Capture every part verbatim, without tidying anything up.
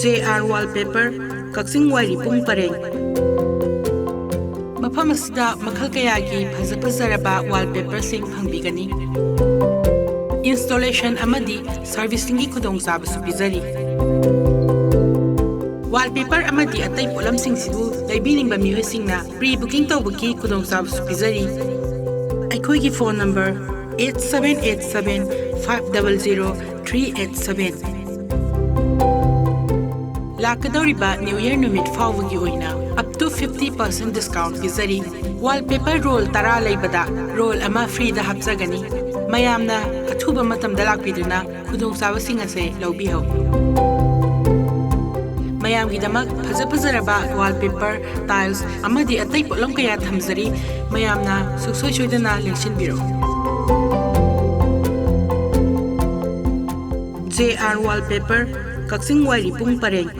J R Wallpaper, ꯀꯛꯆꯤꯡ ꯋꯥꯏꯔꯤꯄꯨꯡ ꯄꯔꯦꯡ꯫ ꯃꯐꯝ ꯑꯁꯤꯗ ꯃꯈꯜ ꯀꯌꯥꯒꯤ ꯐꯖ ꯐꯖꯔꯕ wallpaperꯁꯤꯡ ꯐꯪꯕꯤꯒꯅꯤ꯫ Installation ꯑꯃꯗꯤ servicingꯒꯤ ꯈꯨꯗꯣꯡꯆꯥꯕꯁꯨ ꯄꯤꯖꯔꯤ꯫ Wallpaper ꯑꯃꯗꯤ ꯑꯇꯩ ꯄꯣꯠꯂꯝꯁꯤꯡꯁꯤꯕꯨ ꯂꯩꯕꯤꯅꯤꯡꯕ ꯃꯤꯑꯣꯏꯁꯤꯡꯅ pre booking ꯇꯧꯕꯒꯤ ꯈꯨꯗꯣꯡꯆꯥꯕꯁꯨ ꯄꯤꯖꯔꯤ꯫ ꯑꯩꯈꯣꯏꯒꯤ phone number eight seven eight seven five double zero three eight seven꯫ ꯂꯥꯛꯀꯗꯧꯔꯤꯕ New Year ꯅꯨꯃꯤꯠ ꯐꯥꯎꯕꯒꯤ ꯑꯣꯏꯅ up to fifty percent discount ꯄꯤꯖꯔꯤ꯫ Wallpaper roll ꯇꯔꯥ ꯂꯩꯕꯗ roll ꯑꯃ freeꯗ ꯍꯥꯞꯆꯒꯅꯤ꯫ ꯃꯌꯥꯝꯅ ꯑꯊꯨꯕ ꯃꯇꯝꯗ ꯂꯥꯛꯄꯤꯗꯨꯅ ꯈꯨꯗꯣꯡꯆꯥꯕꯁꯤꯡ ꯑꯁꯦ ꯂꯧꯕꯤꯍꯧ꯫ ꯃꯌꯥꯝꯒꯤꯗꯃꯛ ꯐꯖ ꯐꯖꯔꯕ wallpaper, tiles ꯑꯃꯗꯤ ꯑꯇꯩ ꯄꯣꯠꯂꯝ ꯀꯌꯥ ꯊꯝꯖꯔꯤ꯫ ꯃꯌꯥꯝꯅ ꯁꯨꯡꯁꯣꯏ ꯁꯣꯏꯗꯅ ꯂꯦꯡꯁꯤꯟꯕꯤꯔꯛꯎ꯫ ꯖꯦ ꯑꯥꯔ Wallpaper, ꯀꯛꯆꯤꯡ ꯋꯥꯏꯔꯤꯄꯨꯡ ꯄꯔꯦꯡ꯫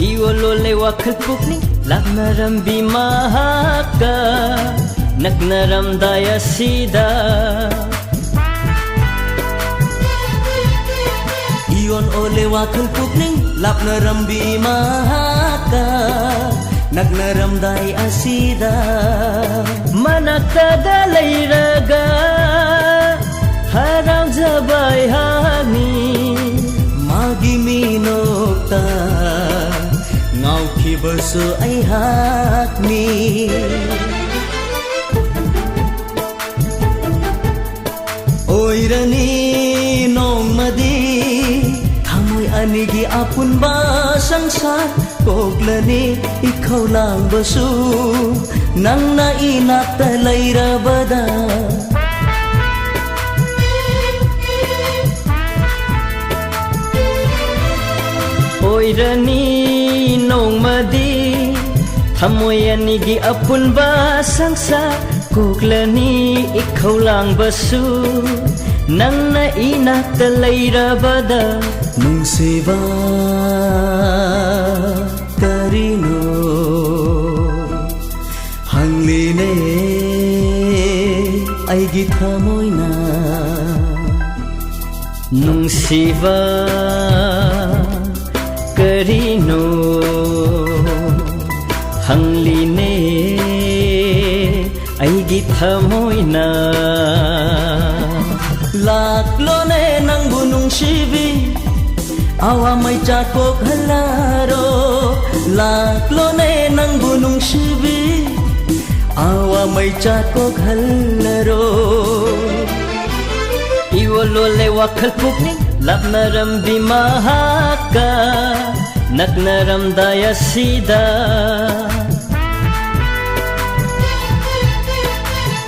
ꯏ ꯑꯣ ꯂꯣꯜꯂꯦ ꯋꯥꯈꯜ ꯄꯨꯛꯅꯤꯡ ꯂꯥꯞꯅꯔꯝꯕꯤ ꯃꯍꯥꯛꯀ ꯅꯛꯅꯔꯝꯗꯥꯏ ꯑꯁꯤꯗ꯫ ꯏ ꯑꯣꯟ ꯑꯣꯜꯂꯦ ꯋꯥꯈꯜ ꯄꯨꯛꯅꯤꯡ ꯂꯥꯞꯅꯔꯝꯕꯤ ꯃꯍꯥꯛꯀ ꯅꯛꯅꯔꯝꯗꯥꯏ ꯑꯁꯤꯗ꯫ ꯃꯅꯥꯛꯇꯗ ꯂꯩꯔꯒ ꯍꯔꯥꯎꯖꯕ ꯑꯩꯍꯥꯛꯅꯤ꯫ ꯃꯥꯒꯤ ꯃꯤꯅꯣꯛꯇ ꯉꯥꯎꯈꯤꯕꯁꯨ ꯑꯩꯍꯥꯛꯅꯤ꯫ ꯑꯣꯏꯔꯅꯤ ꯅꯣꯡꯃꯗꯤ ꯊꯃꯣꯏ ꯑꯅꯤ ꯑꯩꯒꯤ ꯑꯄꯨꯟꯕ ꯁꯪꯁꯥꯔ ꯀꯣꯛꯂꯅꯤ ꯏꯈꯧ ꯂꯥꯡꯕꯁꯨ ꯅꯪꯅ ꯏꯅꯥꯛꯇ ꯂꯩꯔꯕꯗ꯫ ꯑꯣꯏꯔꯅꯤ ꯅꯣꯡꯃꯗꯤ ꯊꯃꯣꯏ ꯑꯅꯤꯒꯤ ꯑꯄꯨꯟꯕ ꯁꯪꯁꯥꯔ ꯀꯣꯛꯂꯅꯤ ꯏꯈꯧ ꯂꯥꯡꯕꯁꯨ ꯅꯪꯅ ꯏꯅꯥꯛꯇ ꯂꯩꯔꯕꯗ꯫ ꯅꯨꯡꯁꯤꯕ ꯀꯔꯤꯅꯣ ꯍꯪꯂꯤꯅꯦ ꯑꯩꯒꯤ ꯊꯃꯣꯏꯅ꯫ ꯅꯨꯡꯁꯤꯕ ꯀꯔꯤꯅꯣ ꯍꯪꯂꯤꯅꯦ ꯑꯩꯒꯤ ꯊꯃꯣꯏꯅ꯫ ꯂꯥꯛꯂꯣꯅꯦ ꯅꯪꯕꯨ ꯅꯨꯡꯁꯤꯕꯤ ꯑꯋꯥ ꯃꯩꯆꯥꯛ ꯀꯣꯛꯍꯜꯂꯔꯣ꯫ ꯂꯥꯛꯂꯣꯅꯦ ꯅꯪꯕꯨ ꯅꯨꯡꯁꯤꯕꯤ ꯑꯋꯥ ꯃꯩꯆꯥꯛ ꯀꯣꯛꯍꯜꯂꯔꯣ꯫ ꯏꯋꯣ ꯂꯣꯜꯂꯦ ꯋꯥꯈꯜ ꯄꯨꯛꯅꯤꯡ ꯂꯥꯞꯅꯔꯝꯕꯤ ꯃꯍꯥꯛꯀ ꯅꯛꯅꯔꯝꯗꯥꯏ ꯑꯁꯤꯗ꯫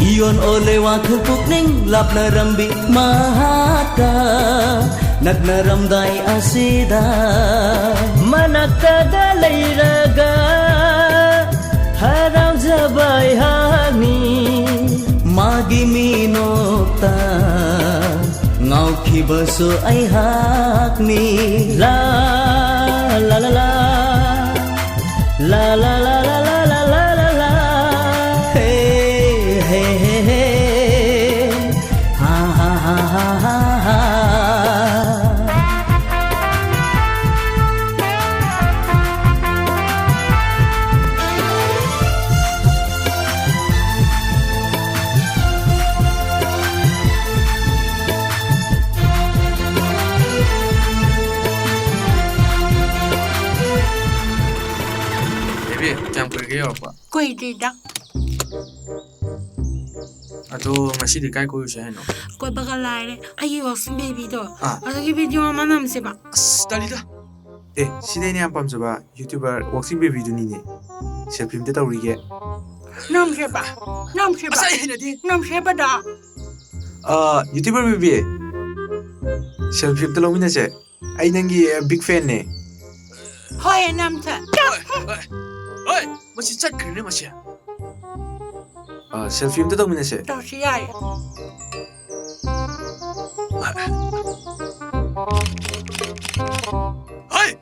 ꯏꯌꯣꯟ ꯑꯣꯜꯂꯦ ꯋꯥꯈꯜ ꯄꯨꯛꯅꯤꯡ ꯂꯥꯞꯅꯔꯝꯕꯤ ꯃꯍꯥꯛꯀ ꯅꯛꯅꯔꯝꯗꯥꯏ ꯑꯁꯤꯗ꯫ ꯃꯅꯥꯛꯇꯗ ꯂꯩꯔꯒ ꯍꯔꯥꯎꯖꯕ ꯑꯩꯍꯥꯛꯅꯤ꯫ ꯃꯥꯒꯤ ꯃꯤꯅꯣꯛꯇ ꯉꯥꯎꯈꯤꯕꯁꯨ ꯑꯩꯍꯥꯛꯅꯤ꯫ ꯂꯥ, ꯂꯥ, ꯂꯥ, ꯂꯥ꯫ ꯂꯥ, ꯂꯥ, ꯂꯥ, ꯂꯥ, ꯂꯥ, ꯂꯥ, ꯂꯥ, ꯂꯥ, ꯂꯥ꯫ ꯍꯦ, ꯍꯦ, ꯍꯦ, ꯍꯦ꯫ ꯍꯥ, ꯍꯥ, ꯍꯥ, ꯍꯥ, ꯍꯥ, ꯍꯥ꯫ ꯕꯦꯕꯤ, ꯀꯌꯥꯝ ꯀꯨꯏꯔꯒꯦ ꯌꯧꯔꯛꯄ? ꯀꯨꯏꯗ꯭ꯔꯤꯗ꯫ ꯑꯗꯣ ꯉꯁꯤꯗꯤ ꯀꯥꯏ ꯀꯣꯏꯔꯨꯁꯦ ꯍꯥꯏꯅꯣ? ꯀꯣꯏꯕꯒ ꯂꯥꯏꯔꯦ, ꯑꯩꯒꯤ ꯋꯥꯛꯁꯤꯡ ꯕꯦꯕꯤꯗꯣ ꯑꯥ꯫ ꯑꯗꯨꯒꯤ ꯚꯤꯗꯤꯑꯣ ꯑꯃ ꯅꯝꯁꯦꯕ꯫ ꯑꯁ, ꯇꯜꯂꯤꯗ꯫ ꯑꯦ, ꯁꯤꯗꯤ ꯑꯩꯅ ꯌꯥꯝ ꯄꯥꯝꯖꯕ YouTuber ꯋꯥꯛꯁꯤꯡ ꯕꯦꯕꯤꯗꯨꯅꯤꯅꯦ꯫ ꯁꯦꯜꯐꯤ ꯑꯝꯇ ꯇꯧꯔꯤꯒꯦ꯫ ꯅꯝꯁꯦꯕ, ꯅꯝꯁꯦꯕ꯫ ꯑꯁ, ꯑꯩ ꯍꯩꯅꯗꯦ꯫ ꯅꯝꯁꯦꯕꯗ꯫ ꯑꯥ, YouTuber ꯕꯦꯕꯤ, ꯁꯦꯜꯐꯤ ꯑꯝꯇ ꯂꯧꯃꯤꯟꯅꯁꯦ꯫ ꯑꯩ ꯅꯪꯒꯤ, ꯑ, big fanꯅꯦ꯫ ꯍꯣꯏ, ꯅꯝꯊ-, ꯍꯣꯏ, ꯍꯣꯏ, ꯍꯣꯏ, ꯃꯁꯤ ꯆꯠꯈ꯭ꯔꯦꯅꯦ ꯃꯁꯤ꯫ ꯑ, ꯁꯦꯜꯐꯤ ꯑꯝꯇ ꯇꯧꯃꯤꯟꯅꯁꯦ꯫ ꯇꯧꯁꯤ ꯌꯥꯏ꯫ ꯍꯣꯏ!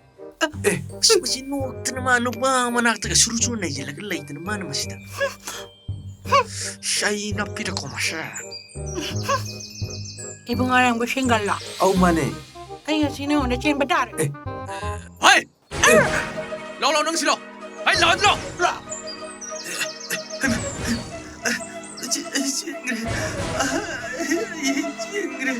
ꯑꯦ! ꯑꯁ, ꯃꯁꯤ ꯅꯣꯛꯇꯅ ꯃꯥ ꯅꯨꯄꯥ ꯃꯅꯥꯛꯇꯒ ꯁꯨꯔꯨ ꯁꯨꯔꯨ ꯅꯩꯁꯤꯜꯂꯒ ꯂꯩꯗꯅ ꯃꯥꯅ ꯃꯁꯤꯗ꯫ ꯁꯤ ꯑꯩ ꯅꯞꯄꯤꯔꯀꯣ ꯃꯁꯦ꯫ ꯏꯕꯨꯡꯉꯣ, ꯅꯪꯕꯨ ꯁꯤꯡꯒꯜꯂꯣ? ꯑꯧ, ꯃꯥꯅꯦ꯫ ꯑꯩ ꯉꯁꯤ ꯅꯉꯣꯟꯗ ꯆꯦꯟꯕ ꯇꯥꯔꯦ꯫ ꯑꯦ꯫ ꯍꯣꯏ! ꯑꯦ! ꯂꯥꯎ, ꯂꯥꯎ, ꯅꯪ ꯁꯤꯂꯣ꯫ ꯍꯩ, ꯂꯥꯎ, ꯂꯥꯎ꯫ ꯂꯥꯎ꯫ ꯑꯩ ꯆꯦ-, ꯑꯩ ꯆꯦꯟꯈ꯭ꯔꯦ꯫ ꯑꯩ ꯆꯦꯟꯈ꯭ꯔꯦ꯫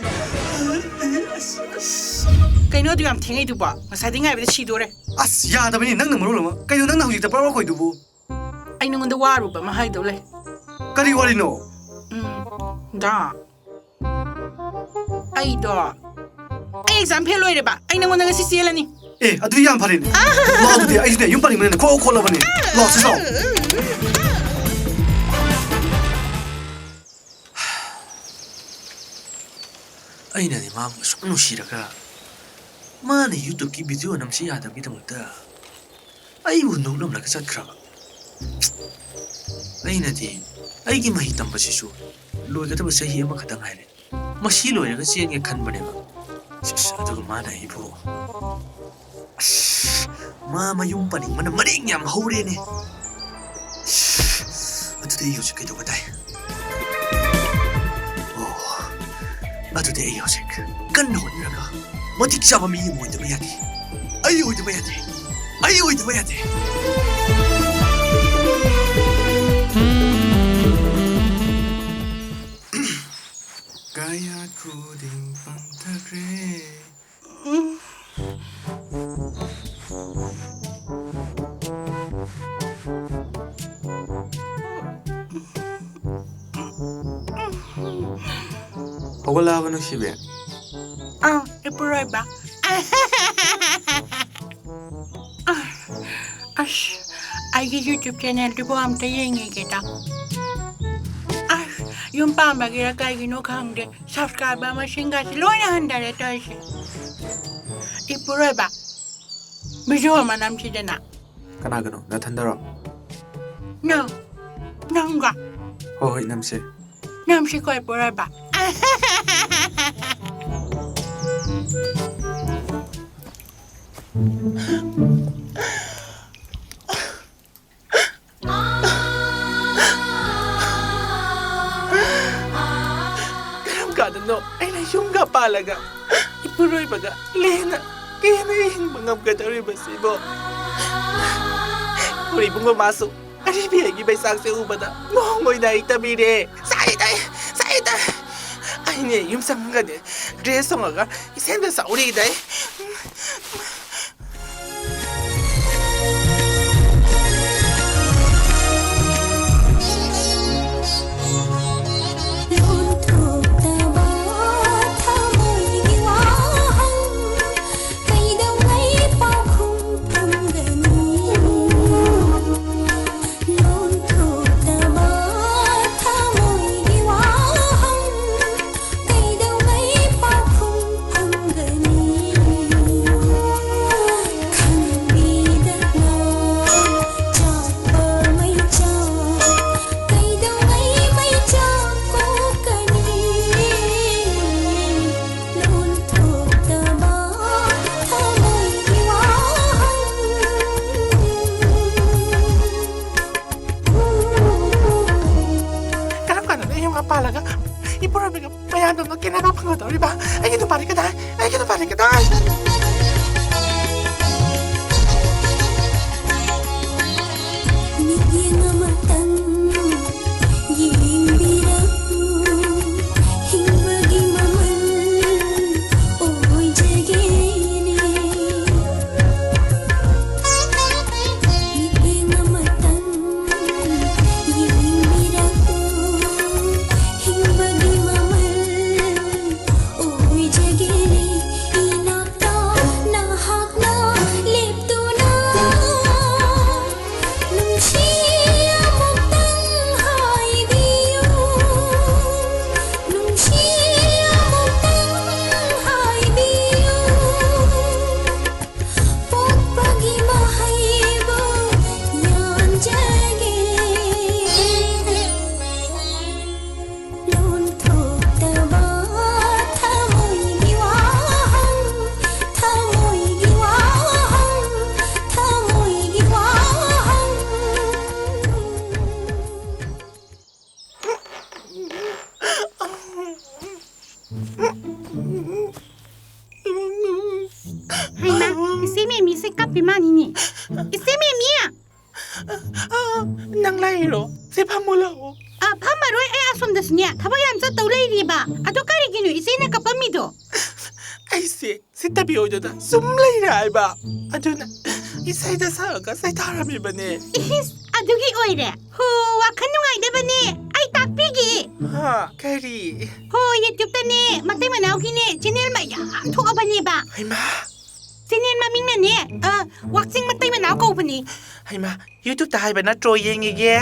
ꯑꯁ, ꯑꯁ꯫ ꯀꯩꯅꯣ ꯑꯗꯨ ꯌꯥꯝ ꯊꯦꯡꯉꯛꯏꯗꯨꯕꯣ? ꯉꯁꯥꯏꯗꯩ ꯉꯥꯏꯕꯗ ꯁꯤꯗꯣꯔꯦ꯫ ꯑꯁ, ꯌꯥꯗꯕꯅꯤ, ꯅꯪꯅ ꯃꯔꯣꯜ ꯑꯃ꯫ ꯀꯩꯅꯣ ꯅꯪꯅ ꯍꯧꯖꯤꯛꯇ ꯄꯔꯋꯥ ꯀꯣꯏꯗꯨꯕꯨ? ꯑꯩ ꯅꯉꯣꯟꯗ ꯋꯥꯔꯨꯕ ꯑꯃ ꯍꯥꯏꯗꯧ ꯂꯩ꯫ ꯀꯔꯤ ꯋꯥꯔꯤꯅꯣ? ꯎꯝ, ꯗꯥ꯫ ꯑꯩꯗꯣ, ꯑꯩ exam fail ꯑꯣꯏꯔꯦꯕ꯫ ꯑꯩ ꯅꯉꯣꯟꯗ ꯉꯁꯤ ꯆꯦꯜꯂꯅꯤ꯫ ꯑꯦ, ꯑꯗꯨꯗꯤ ꯌꯥꯝ ꯐꯔꯦꯅꯦ꯫ ꯂꯥꯛꯑꯣ, ꯑꯗꯨꯗꯤ ꯑꯩꯁꯨꯅꯦ, ꯌꯨꯝ ꯄꯥꯅꯤꯡꯕꯅꯤꯅ ꯈꯣꯛ ꯈꯣꯠꯂꯕꯅꯦ꯫ ꯂꯥꯛꯑꯣ, ꯁꯤ ꯂꯥꯛꯑꯣ꯫ ꯑꯩꯅꯗꯤ ꯃꯥꯕꯨ ꯑꯁꯨꯛ ꯅꯨꯡꯁꯤꯔꯒ, ꯃꯥꯅ YouTubeꯀꯤ video ꯅꯝꯁꯤ ꯌꯥꯗꯕꯒꯤꯗꯃꯛꯇ ꯑꯩꯕꯨ ꯅꯣꯛꯂꯝꯂꯒ ꯆꯠꯈ꯭ꯔꯕ꯫ ꯑꯩꯅꯗꯤ ꯑꯩꯒꯤ ꯃꯍꯩ ꯇꯝꯕꯁꯤꯁꯨ ꯂꯣꯏꯒꯗꯕ ꯆꯍꯤ ꯑꯃꯈꯛꯇ ꯉꯥꯏꯔꯦ꯫ ꯃꯁꯤ ꯂꯣꯏꯔꯒ ꯆꯦꯟꯒꯦ ꯈꯟꯕꯅꯦꯕ꯫ ꯁꯤꯁ, ꯑꯗꯨꯒ ꯃꯥꯅ ꯑꯩꯕꯨ, ꯑꯁ, ꯃꯥ ꯃꯌꯨꯝ ꯄꯥꯅꯤꯡꯕꯅ ꯃꯔꯦꯡ ꯌꯥꯝ ꯍꯧꯔꯦꯅꯦ꯫ ꯑꯁ, ꯑꯗꯨꯗꯤ ꯑꯩ ꯍꯧꯖꯤꯛ ꯀꯩꯗꯧꯕ ꯇꯥꯏ? ꯑꯣ, ꯑꯗꯨꯗꯤ ꯑꯩ ꯍꯧꯖꯤꯛ ꯀꯟꯅ ꯍꯣꯠꯅꯔꯒ ꯃꯇꯤꯛ ꯆꯥꯕ ꯃꯤ ꯑꯃ ꯑꯣꯏꯗꯕ ꯌꯥꯗꯦ꯫ ꯑꯩ ꯑꯣꯏꯗꯕ ꯌꯥꯗꯦ꯫ ꯑꯩ ꯑꯣꯏꯗꯕ ꯌꯥꯗꯦ꯫ ꯀꯌꯥꯠ ꯈꯨꯗꯤꯡ ꯄꯪꯊꯈ꯭ꯔꯦ꯫ ꯍꯧꯒꯠꯂꯛꯑꯕ ꯅꯨꯡꯁꯤꯕꯤ? ꯑꯥ, ꯏꯄꯨꯔꯣꯏꯕ꯫ ꯑꯁ, ꯑꯩꯒꯤ YouTube channelꯗꯨꯕꯨ ꯑꯝꯇ ꯌꯦꯡꯉꯤꯒꯦꯗ꯫ ꯑꯁ, ꯌꯨꯝ ꯄꯥꯟꯕꯒꯤꯔ ꯀꯩꯒꯤꯅꯣ ꯈꯪꯗꯦ, subscriber ꯃꯁꯤꯡꯒꯁꯤ ꯂꯣꯏꯅ ꯍꯟꯊꯔꯦ ꯇꯧꯔꯤꯁꯦ꯫ ꯏꯄꯨꯔꯣꯏꯕ, video ꯑꯃ ꯅꯝꯁꯤꯗꯅ꯫ ꯀꯅꯥꯒꯅꯣ? ꯅꯊꯟꯗꯔꯣ? ꯅꯪ, ꯅꯪꯒ꯫ ꯍꯣꯏ, ꯍꯣꯏ, ꯅꯝꯁꯦ꯫ ꯅꯝꯁꯤꯀꯣ ꯏꯄꯨꯔꯣꯏꯕ꯫ ꯀꯔꯝ ꯀꯥꯟꯗꯅꯣ ꯑꯩꯅ ꯌꯨꯝꯒ ꯄꯥꯜꯂꯒ ꯏꯄꯨꯔꯣꯏꯕꯒ ꯂꯦꯟꯅ ꯄꯦꯟꯅ ꯍꯤꯡꯕ ꯉꯝꯒꯗꯧꯔꯤꯕꯁꯤꯕꯣ? ꯎꯔꯤꯕꯨꯡ ꯃꯃꯥꯁꯨ ꯑꯔꯤꯕꯤ ꯑꯩꯒꯤ ꯃꯩꯆꯥꯛꯁꯦ ꯎꯕꯗ ꯃꯑꯣꯡ ꯑꯣꯏꯅ ꯑꯩ ꯇꯝꯕꯤꯔꯦ꯫ ꯁꯥꯏꯗ, ꯁꯥꯏꯗ꯫ ꯑꯩꯅꯦ ꯌꯨꯝ ꯆꯪꯉꯒꯅꯦ dress ꯍꯣꯡꯉꯒ ꯏꯁꯦꯟꯗ ꯆꯥꯎꯔꯤꯗ ꯑꯩ꯫ ꯀꯔꯝ ꯀꯥꯟꯗꯅꯣ ꯑꯩ ꯌꯨꯝꯒ ꯄꯥꯜꯂꯒ ꯏꯄꯨꯔꯣꯏꯕꯒ ꯃꯌꯥꯝꯗꯧꯅ ꯀꯦꯅꯕ ꯐꯪꯒꯗꯧꯔꯤꯕ? ꯑꯩꯒꯤ ꯅꯨꯄꯥꯗꯤ ꯀꯗꯥꯏ? ꯑꯩꯒꯤ ꯅꯨꯄꯥꯗꯤ ꯀꯗꯥꯏ? ꯃꯤꯠꯌꯦꯡ ꯑꯃꯇꯪ ꯌꯦꯡꯕꯤꯔꯛꯎ, ꯍꯤꯡꯕꯒꯤ ꯃꯃꯜ ꯑꯣꯏꯖꯒꯦꯅꯦ꯫ ꯃꯤꯠꯌꯦꯡ ꯑꯃꯇꯪ ꯌꯦꯡꯕꯤꯔꯛꯎ, ꯍꯤꯡꯕꯒꯤ ꯃꯃꯜ ꯏꯆꯦ ꯃꯦꯃꯤ! ꯑ, ꯅꯪ ꯂꯥꯛꯏꯔꯣ? ꯁꯤ ꯐꯝꯃꯨ ꯂꯥꯛꯑꯣ꯫ ꯑ, ꯐꯝꯃꯔꯣꯏ, ꯑꯩ ꯑꯁꯣꯝꯗꯁꯨꯅꯦ ꯊꯕꯛ ꯌꯥꯝ ꯆꯠꯇꯧ ꯂꯩꯔꯤꯕ꯫ ꯑꯗꯣ ꯀꯔꯤꯒꯤꯅꯣ ꯏꯆꯦꯅ ꯀꯞꯄꯝꯃꯤꯗꯣ? ꯑꯩꯁꯦ ꯁꯤ ꯇꯕꯤ ꯑꯣꯏꯗꯨꯗ ꯁꯨꯝ ꯂꯩꯔꯦ ꯍꯥꯏꯕ꯫ ꯑꯗꯨꯅ ꯏꯁꯩꯗ ꯁꯛꯑꯒ ꯁꯩꯊꯥꯔꯝꯃꯤꯕꯅꯦ꯫ ꯏꯁ, ꯑꯗꯨꯒꯤ ꯑꯣꯏꯔꯦ? ꯍꯣ, ꯋꯥꯈꯜ ꯅꯨꯡꯉꯥꯏꯅꯕꯅꯦ꯫ ꯑꯩ ꯇꯥꯛꯄꯤꯒꯦ꯫ ꯍꯥ, ꯀꯔꯤ? ꯍꯣ, YouTube-ꯇꯅꯦ ꯃꯇꯩ ꯃꯅꯥꯎꯒꯤꯅꯦ channel ꯃꯌꯥꯝ ꯊꯣꯛꯑꯕꯅꯦꯕ꯫ ꯍꯩꯃꯥ! Channel ꯃꯃꯤꯡꯅꯅꯦ, ꯑ, ꯋꯥꯛꯆꯤꯡ ꯃꯇꯩ ꯃꯅꯥꯎ ꯀꯧꯕꯅꯤ꯫ ꯍꯩꯃꯥ, YouTube-ꯇ ꯍꯥꯏꯕ ꯅꯠꯇ꯭ꯔꯣ? ꯌꯦꯡꯉꯤꯒꯦ꯫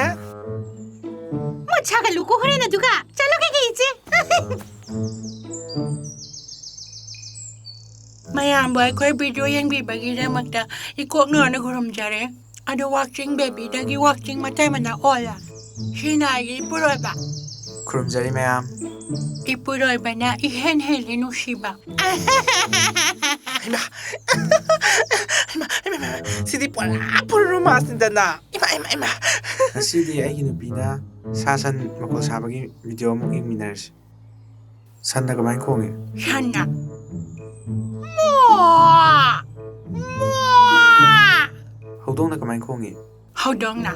ꯃꯨꯠ ꯁꯥꯒꯠꯂꯨꯀꯣ ꯍꯣꯔꯦꯟ ꯑꯗꯨꯒ꯫ ꯆꯠꯂꯨꯈꯤꯒꯦ ꯏꯆꯦ꯫ ꯃꯌꯥꯝꯕꯨ ꯑꯩꯈꯣꯏ video ꯌꯦꯡꯕꯤꯕꯒꯤꯗꯃꯛꯇ ꯏꯀꯣꯛ ꯅꯣꯟꯅ ꯈꯨꯔꯨꯝꯖꯔꯤ꯫ ꯑꯗꯣ ꯋꯥꯛꯆꯤꯡ baby-ꯗꯒꯤ ꯋꯥꯛꯆꯤꯡ ꯃꯇꯩ ꯃꯅꯥꯎ ꯑꯣꯜꯂꯦ꯫ ꯁꯤꯅ ꯑꯩꯒꯤ ꯏꯄꯨꯔꯣꯏꯕ꯫ ꯈꯨꯔꯨꯝꯖꯔꯤ ꯃꯌꯥꯝ꯫ ꯏꯄꯨꯔꯣꯏꯕꯅ ꯏꯍꯦꯟ ꯍꯦꯜꯂꯤ ꯅꯨꯡꯁꯤꯕ꯫ ꯍꯩꯃꯥ! ꯍꯩꯃꯥ, ꯍꯩꯃꯥ, ꯍꯩꯃꯥ, ꯍꯩꯃꯥ, ꯁꯤꯗꯤ ꯄꯨꯔꯥ full romance-ꯅꯤꯗꯅ꯫ ꯏꯃꯥ, ꯏꯃꯥ, ꯏꯃꯥ! ꯉꯁꯤꯗꯤ ꯑꯩꯒꯤ ꯅꯨꯄꯤꯅ ꯁꯥ ꯁꯟ ꯃꯈꯣꯜ ꯁꯥꯕꯒꯤ video ꯑꯃꯨꯛ ꯌꯦꯡꯃꯤꯟꯅꯔꯁꯤ꯫ ꯁꯟꯅ ꯀꯃꯥꯏꯅ ꯈꯣꯡꯉꯤ? ꯁꯟꯅ ꯃꯣ! ꯃꯣ! ꯍꯧꯗꯣꯡꯅ ꯀꯃꯥꯏꯅ ꯈꯣꯡꯉꯤ? ꯍꯧꯗꯣꯡꯅ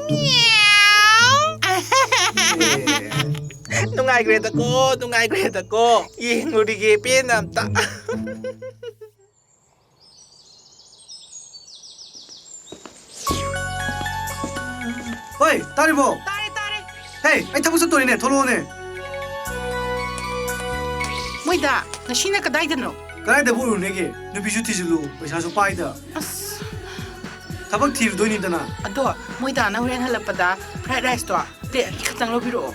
ꯃꯤꯌꯥꯎ! ꯑꯦ, ꯅꯨꯡꯉꯥꯏꯈ꯭ꯔꯦꯗꯀꯣ, ꯅꯨꯡꯉꯥꯏꯈ꯭ꯔꯦꯗꯀꯣ꯫ ꯌꯦꯡꯉꯨꯔꯤꯒꯦ ꯄꯦꯟꯅ ꯑꯝꯇ꯫ ꯍꯣꯏ, ꯇꯥꯔꯤꯕꯣ? ꯇꯥꯔꯦ, ꯇꯥꯔꯦ꯫ ꯍꯦ, ꯑꯩ ꯊꯕꯛ ꯆꯠꯇꯣꯔꯤꯅꯦ, ꯊꯣꯛꯂꯛꯑꯣꯅꯦ꯫ ꯃꯣꯏꯗ, ꯉꯁꯤꯅ ꯀꯗꯥꯏꯗꯅꯣ? ꯀꯗꯥꯏꯗꯕꯨ ꯑꯣꯏꯔꯨꯅꯦꯒꯦ? ꯅꯨꯄꯤꯁꯨ ꯊꯤꯖꯤꯜꯂꯨ, ꯄꯩꯁꯥꯁꯨ ꯄꯥꯏꯗ꯫ ꯑꯁ꯫ ꯊꯕꯛ ꯊꯤꯔꯨꯗꯣꯏꯅꯤꯗꯅ꯫ ꯑꯗꯣ ꯃꯣꯏꯗꯥꯅ ꯍꯣꯔꯦꯟ ꯍꯜꯂꯛꯄꯗ fried rice-ꯇꯣ plate ꯑꯅꯤ ꯈꯛꯇꯪ ꯂꯧꯕꯤꯔꯛꯑꯣ꯫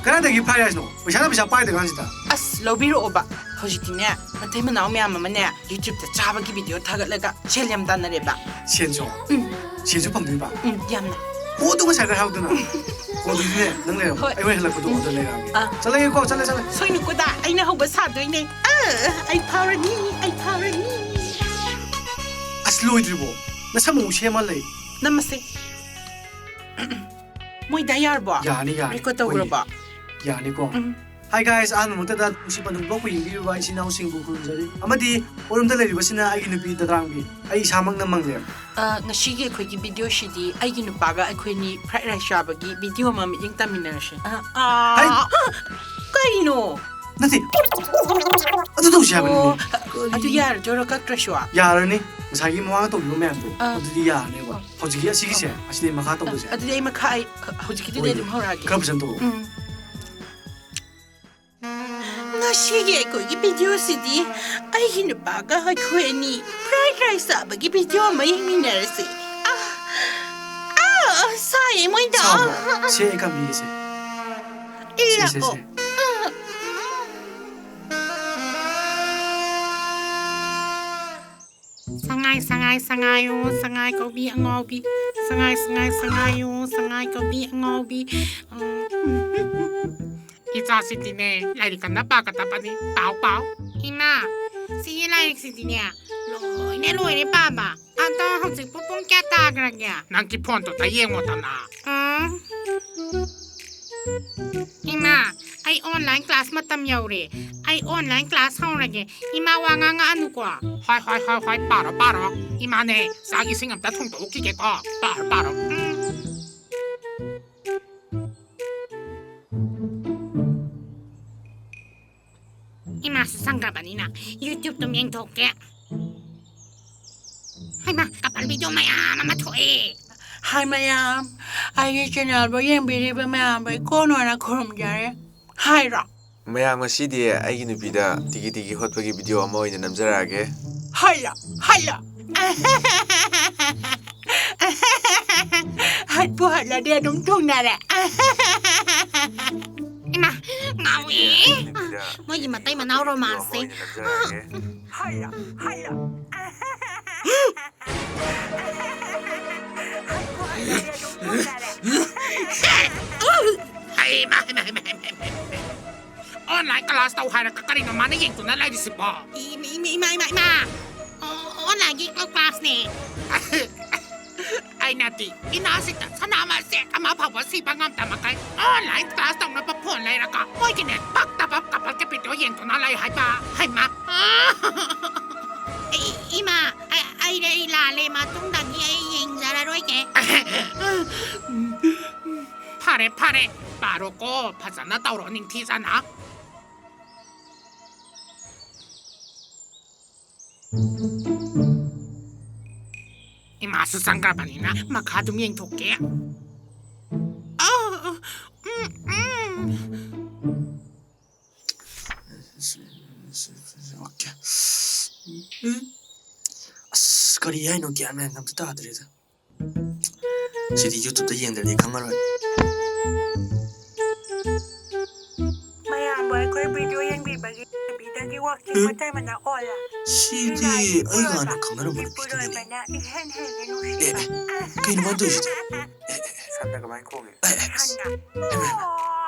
ꯀꯗꯥꯏꯗꯒꯤ fried rice-ꯅꯣ? ꯄꯩꯁꯥꯅ ꯄꯩꯁꯥ ꯄꯥꯏꯗ ꯀꯥꯟꯁꯤꯗ꯫ ꯑꯁ, ꯂꯧꯕꯤꯔꯛꯑꯣꯕ꯫ ꯍꯧꯖꯤꯛꯇꯤꯅꯦ, ꯃꯇꯩ ꯃꯅꯥꯎ ꯃꯌꯥꯝ ꯑꯃꯅꯦ, YouTube-ꯇ ꯆꯥꯕꯒꯤ video ꯊꯥꯒꯠꯂꯒ ꯁꯦꯜ ꯌꯥꯝ ꯇꯥꯟꯅꯔꯦꯕ꯫ ꯁꯦꯟꯁꯨ? ꯎꯝ꯫ ꯁꯦꯟꯁꯨ ꯐꯪꯗꯣꯏꯕ? ꯎꯝ, ꯌꯥꯝꯅ꯫ ꯍꯣ, ꯑꯗꯨ ꯉꯁꯥꯏ ꯈꯔ ꯍꯥꯏꯍꯧꯗꯅ꯫ ꯍꯣ, ꯑꯗꯨꯗꯤꯅꯦ, ꯅꯪ ꯂꯩꯔꯝꯃꯣ꯫ ꯍꯣꯏ꯫ ꯑꯩ ꯍꯣꯔꯦꯟ ꯍꯜꯂꯛꯄꯗꯣ order ꯂꯩꯔꯛꯑꯒꯦ꯫ ꯑꯥ꯫ ꯆꯠꯂꯒꯦꯀꯣ, ꯆꯠꯂꯦ, ꯆꯠꯂꯦ꯫ ꯁꯣꯏꯅꯨꯀꯣꯗ, ꯑꯩꯅ ꯍꯧꯕ ꯁꯥꯗꯣꯏꯅꯦ꯫ ꯑꯥ, ꯑꯩ ꯐꯥꯎꯔꯅꯤ, ꯑꯩ ꯐꯥꯎꯔꯅꯤ꯫ ꯑꯁ, ꯂꯣꯏꯗ꯭ꯔꯤꯕꯣ? ꯅꯁꯝ ꯑꯃꯨꯛ ꯁꯦꯝꯃ ꯂꯩ꯫ ꯅꯝꯃꯁꯦ꯫ ꯃꯣꯏꯗ ꯌꯥꯔꯕꯣ? ꯌꯥꯅꯤ, ꯌꯥꯅꯤ꯫ Record ꯇꯧꯈ꯭ꯔꯕꯣ? ꯍꯣꯏ꯫ ꯌꯥꯅꯤꯀꯣ? ꯎꯝ꯫ Hi guys, ꯑꯍꯥꯟꯕ ꯃꯛꯇꯗ ꯅꯨꯡꯁꯤ ꯄꯟꯊꯨꯡ ꯄꯨꯂꯞꯄꯨ ꯌꯦꯡꯕꯤꯔꯤꯕ ꯏꯆꯤꯟ ꯏꯅꯥꯎꯁꯤꯡꯕꯨ ꯈꯨꯔꯨꯝꯖꯔꯤ꯫ ꯑꯃꯗꯤ ꯑꯣꯏꯔꯣꯝꯗ ꯂꯩꯔꯤꯕꯁꯤꯅ ꯑꯩꯒꯤ ꯅꯨꯄꯤ ꯗꯗ꯭ꯔꯥꯝꯕꯤ, ꯑꯩ ꯏꯁꯥꯃꯛꯅ ꯃꯪꯂꯦꯝ꯫ ꯑ, ꯉꯁꯤꯒꯤ ꯑꯩꯈꯣꯏꯒꯤ ꯚꯤꯗꯤꯑꯣꯁꯤꯗꯤ ꯑꯩꯒꯤ ꯅꯨꯄꯥꯒ ꯑꯩꯈꯣꯏꯅꯤ fried rice ꯆꯥꯕꯒꯤ ꯚꯤꯗꯤꯑꯣ ꯑꯃ ꯃꯤꯠꯌꯦꯡ ꯇꯝꯃꯤꯟꯅꯔꯁꯦ꯫ ꯑ, ꯑ, ꯍꯩ! ꯀꯩꯅꯣ? ꯅꯠꯇꯦ, ꯑꯗꯨ ꯇꯧꯁꯤ ꯍꯥꯏꯕꯅꯤ꯫ ꯑꯣ, ꯑꯗꯨ ꯌꯥꯔꯗꯣꯏꯔꯣ, ꯀꯛꯇ꯭ꯔꯁꯨ? ꯌꯥꯔꯅꯤ, ꯉꯁꯥꯏꯒꯤ ꯃꯃꯥꯡꯗ ꯇꯧꯈꯤꯕ ꯃꯌꯥꯝꯗꯣ ꯑꯥ꯫ ꯑꯗꯨꯗꯤ ꯌꯥꯔꯅꯦꯕ꯫ ꯑꯥ꯫ ꯍꯧꯖꯤꯛꯀꯤ ꯑꯁꯤꯒꯤꯁꯦ, ꯑꯥ꯫ ꯑꯁꯤꯗꯤ ꯃꯈꯥ ꯇꯧꯕꯁꯦ꯫ ꯑꯗꯨꯗꯤ ꯑꯩ ꯃꯈꯥ, ꯑꯩ ꯍꯧꯖꯤꯛꯀꯤꯗꯨꯗꯤ ꯍꯣꯏꯅꯦ꯫ ꯑꯗꯨꯝ ꯍꯧꯔꯛꯑꯒꯦ꯫ ꯈꯔ ꯐꯖꯅ ꯇꯧꯔꯛꯑꯣ꯫ ꯎꯝ꯫ ꯉꯁꯤꯒꯤ ꯑꯩꯈꯣꯏꯒꯤ ꯚꯤꯗꯤꯑꯣꯁꯤꯗꯤ ꯑꯩꯒꯤ ꯅꯨꯄꯥꯒ ꯑꯩꯈꯣꯏ ꯑꯅꯤ fried rice ꯆꯥꯕꯒꯤ ꯚꯤꯗꯤꯑꯣ ꯑꯃ ꯌꯦꯡꯃꯤꯟꯅꯔꯁꯤ꯫ ꯑꯥ, ꯑꯥ, ꯁꯥꯏꯌꯦ ꯃꯣꯏꯗꯣ꯫ ꯁꯥꯕ꯭ꯔꯣ? ꯁꯦ, ꯑꯩ ꯀꯥꯝꯕꯤꯒꯦꯁꯦ꯫ ꯁꯦ, ꯁꯦ, ꯏꯜꯂꯛꯑꯣ꯫ ꯁꯦ꯫ ꯁꯉꯥꯏ, ꯁꯉꯥꯏ, ꯁꯉꯥꯏꯌꯣ, ꯁꯉꯥꯏ ꯀꯧꯕꯤ ꯑꯉꯥꯎꯕꯤ꯫ ꯁꯉꯥꯏ, ꯁꯉꯥꯏ, ꯁꯉꯥꯏꯌꯣ, ꯁꯉꯥꯏ ꯀꯧꯕꯤ ꯑꯉꯥꯎꯕꯤ꯫ ꯎꯝ꯫ ꯏꯆꯥꯁꯤꯗꯤꯅꯦ, ꯂꯥꯏꯔꯤꯛ ꯀꯟꯅ ꯄꯥꯒꯗꯕꯅꯤ꯫ ꯄꯥꯎ, ꯄꯥꯎ꯫ ꯏꯃꯥ, ꯁꯤꯒꯤ ꯂꯥꯏꯔꯤꯛꯁꯤꯗꯤꯅꯦ, ꯂꯣꯏꯅ ꯂꯣꯏꯔꯦ ꯄꯥꯕ꯫ ꯑꯗꯣ ꯍꯧꯖꯤꯛꯄꯨ ꯄꯨꯡ ꯀꯌꯥ ꯇꯥꯈ꯭ꯔꯒꯦ? ꯅꯪꯒꯤ ꯐꯣꯟꯗꯨꯗ ꯌꯦꯡꯉꯣꯗꯅ꯫ ꯎꯝ꯫ ꯏꯃꯥ, ꯑꯩ online class ꯃꯇꯝ ꯌꯧꯔꯦ꯫ ꯑꯩ online class ꯍꯧꯔꯒꯦ꯫ ꯏꯃꯥ, ꯋꯥ ꯉꯥꯡꯉꯛꯑꯅꯨꯀꯣ꯫ ꯍꯣꯏ, ꯍꯣꯏ, ꯍꯣꯏ, ꯍꯣꯏ, ꯄꯥꯔꯣ, ꯄꯥꯔꯣ꯫ ꯏꯃꯥꯅꯦ, ꯆꯥꯛ ꯏꯁꯤꯡ ꯑꯝꯇ ꯊꯣꯡꯗꯣꯛꯎꯈꯤꯒꯦꯀꯣ꯫ ꯄꯥꯔꯣ, ꯄꯥꯔꯣ꯫ ꯎꯝ꯫ ꯏꯃꯥꯁꯨ ꯁꯪꯗ꯭ꯔꯕꯅꯤꯅ YouTube ꯑꯗꯨꯝ ꯌꯦꯡꯊꯣꯛꯀꯦ꯫ ꯍꯩꯃꯥ, couple video ꯃꯌꯥꯝ ꯑꯃ ꯊꯣꯛꯑꯦ꯫ Hi ꯃꯌꯥꯝ, ꯑꯩꯒꯤ channelꯕꯨ ꯌꯦꯡꯕꯤꯔꯤꯕ ꯃꯌꯥꯝꯕꯨ ꯏꯀꯣꯟ ꯀꯣꯟꯅ ꯈꯨꯔꯨꯝꯖꯔꯤ꯫ ꯍꯥꯏꯔꯣ? ꯃꯌꯥꯝ, ꯉꯁꯤꯗꯤ ꯑꯩꯒꯤ ꯅꯨꯄꯤꯗ ꯇꯤꯒꯤ ꯇꯤꯒꯤ ꯍꯣꯠꯄꯒꯤ video ꯑꯃ ꯑꯣꯏꯅ ꯅꯝꯖꯔꯛꯑꯒꯦ꯫ ꯍꯥꯏꯂꯣ, ꯍꯥꯏꯂꯣ꯫ ꯍꯠꯄꯨ ꯍꯠꯂꯗꯤ ꯑꯗꯨꯝ ꯊꯨꯡꯅꯔꯦ꯫ ꯏꯃꯥ, ꯉꯥꯎꯏ꯫ ꯃꯣꯏꯒꯤ ꯃꯇꯩ ꯃꯅꯥꯎ romance ꯁꯦ꯫ ꯍꯥꯏꯂꯣ, ꯍꯥꯏꯂꯣ꯫ ꯍꯩꯃꯥ, ꯍꯩꯃꯥ, ꯍꯩꯃꯥ꯫ Online class ꯇꯧ ꯍꯥꯏꯔꯒ ꯀꯔꯤꯅꯣ ꯃꯥꯅ ꯌꯦꯡꯗꯨꯅ ꯂꯩꯔꯤꯁꯤꯕꯣ? ꯏꯃꯥ, ꯏꯃꯥ, ꯏꯃꯥ, ꯏꯃꯥ, ꯏꯃꯥ꯫ ꯑꯣ, onlineꯒꯤ classꯅꯦ꯫ ꯑꯩꯅꯗꯤ ꯏꯅꯥꯁꯤꯡꯗ ꯁꯅꯥ ꯃꯆꯦꯠ ꯑꯃ ꯐꯥꯎꯕ ꯁꯤꯕ ꯉꯝꯗ ꯃꯈꯩ online class ꯇꯧꯅꯕ phone ꯂꯩꯔꯒ ꯃꯣꯏꯒꯤ ꯅꯦꯠ ꯄꯛꯇꯕ couple ꯒꯤ video ꯌꯦꯡꯗꯨꯅ ꯂꯩ ꯍꯥꯏꯕ꯫ ꯍꯩꯃꯥ! ꯏ-, ꯏꯃꯥ, ꯑ-, ꯑꯩ, ꯑꯩ ꯂꯥꯜꯂꯦ꯫ ꯃꯇꯨꯡꯗꯒꯤ ꯑꯩ ꯌꯦꯡꯖꯔꯔꯣꯏꯒꯦ꯫ ꯐꯔꯦ, ꯐꯔꯦ꯫ ꯄꯥꯔꯣꯀꯣ, ꯐꯖꯅ ꯇꯧꯔꯣ, ꯅꯤꯡꯊꯤꯖꯅ꯫ ꯏꯃꯥꯁꯨ ꯆꯪꯈ꯭ꯔꯕꯅꯤꯅ ꯃꯈꯥ ꯑꯗꯨꯝ ꯌꯦꯡꯊꯣꯛꯀꯦ꯫ ꯑ, ꯎꯝ, ꯎꯝ꯫ Okay. ꯑꯁ, ꯀꯔꯤ ꯍꯥꯏꯅꯣ? ꯒ꯭ꯌꯥꯟ ꯃꯦꯟ ꯑꯝꯇ ꯇꯥꯗ꯭ꯔꯦꯗ꯫ ꯁꯤꯗꯤ YouTube ꯇ ꯌꯦꯡꯗ꯭ꯔꯗꯤ ꯈꯪꯉꯔꯣꯏ꯫ ꯃꯌꯥꯝꯕꯨ ꯑꯩꯈꯣꯏ video ꯌꯦꯡꯕꯤꯕꯒꯤ ꯅꯨꯄꯤꯗꯒꯤ ꯋꯥꯛꯆꯤꯡ ꯎꯝ? ꯃꯇꯩ ꯃꯅꯥꯎ ꯑꯣꯜꯂꯦ꯫ ꯁꯤꯗꯤ ꯏꯅꯥꯏ ꯑꯩꯒ ꯏꯄꯨꯔꯣꯏꯕ, ꯍꯥꯟꯅ ꯈꯪꯅꯔꯝꯕ ꯅꯨꯄꯤꯗꯨꯅꯤꯅꯦ꯫ ꯏꯄꯨꯔꯣꯏꯕꯅ ꯏꯍꯦꯟ ꯍꯦꯟꯅ ꯑꯦ, ꯅꯨꯡꯁꯤꯕ꯫ ꯑꯦ, ꯀꯩꯅꯣ ꯃꯥꯅ ꯇꯧꯔꯤꯁꯤꯗꯤ? ꯑꯦ, ꯑꯦ, ꯑꯦ꯫ ꯁꯟꯅ ꯀꯃꯥꯏꯅ ꯈꯣꯡꯉꯤ? ꯑꯦ, ꯑꯦ, ꯑꯁ꯫ ꯁꯟꯅ꯫ ꯍꯩꯃꯥ, ꯍꯩꯃꯥ꯫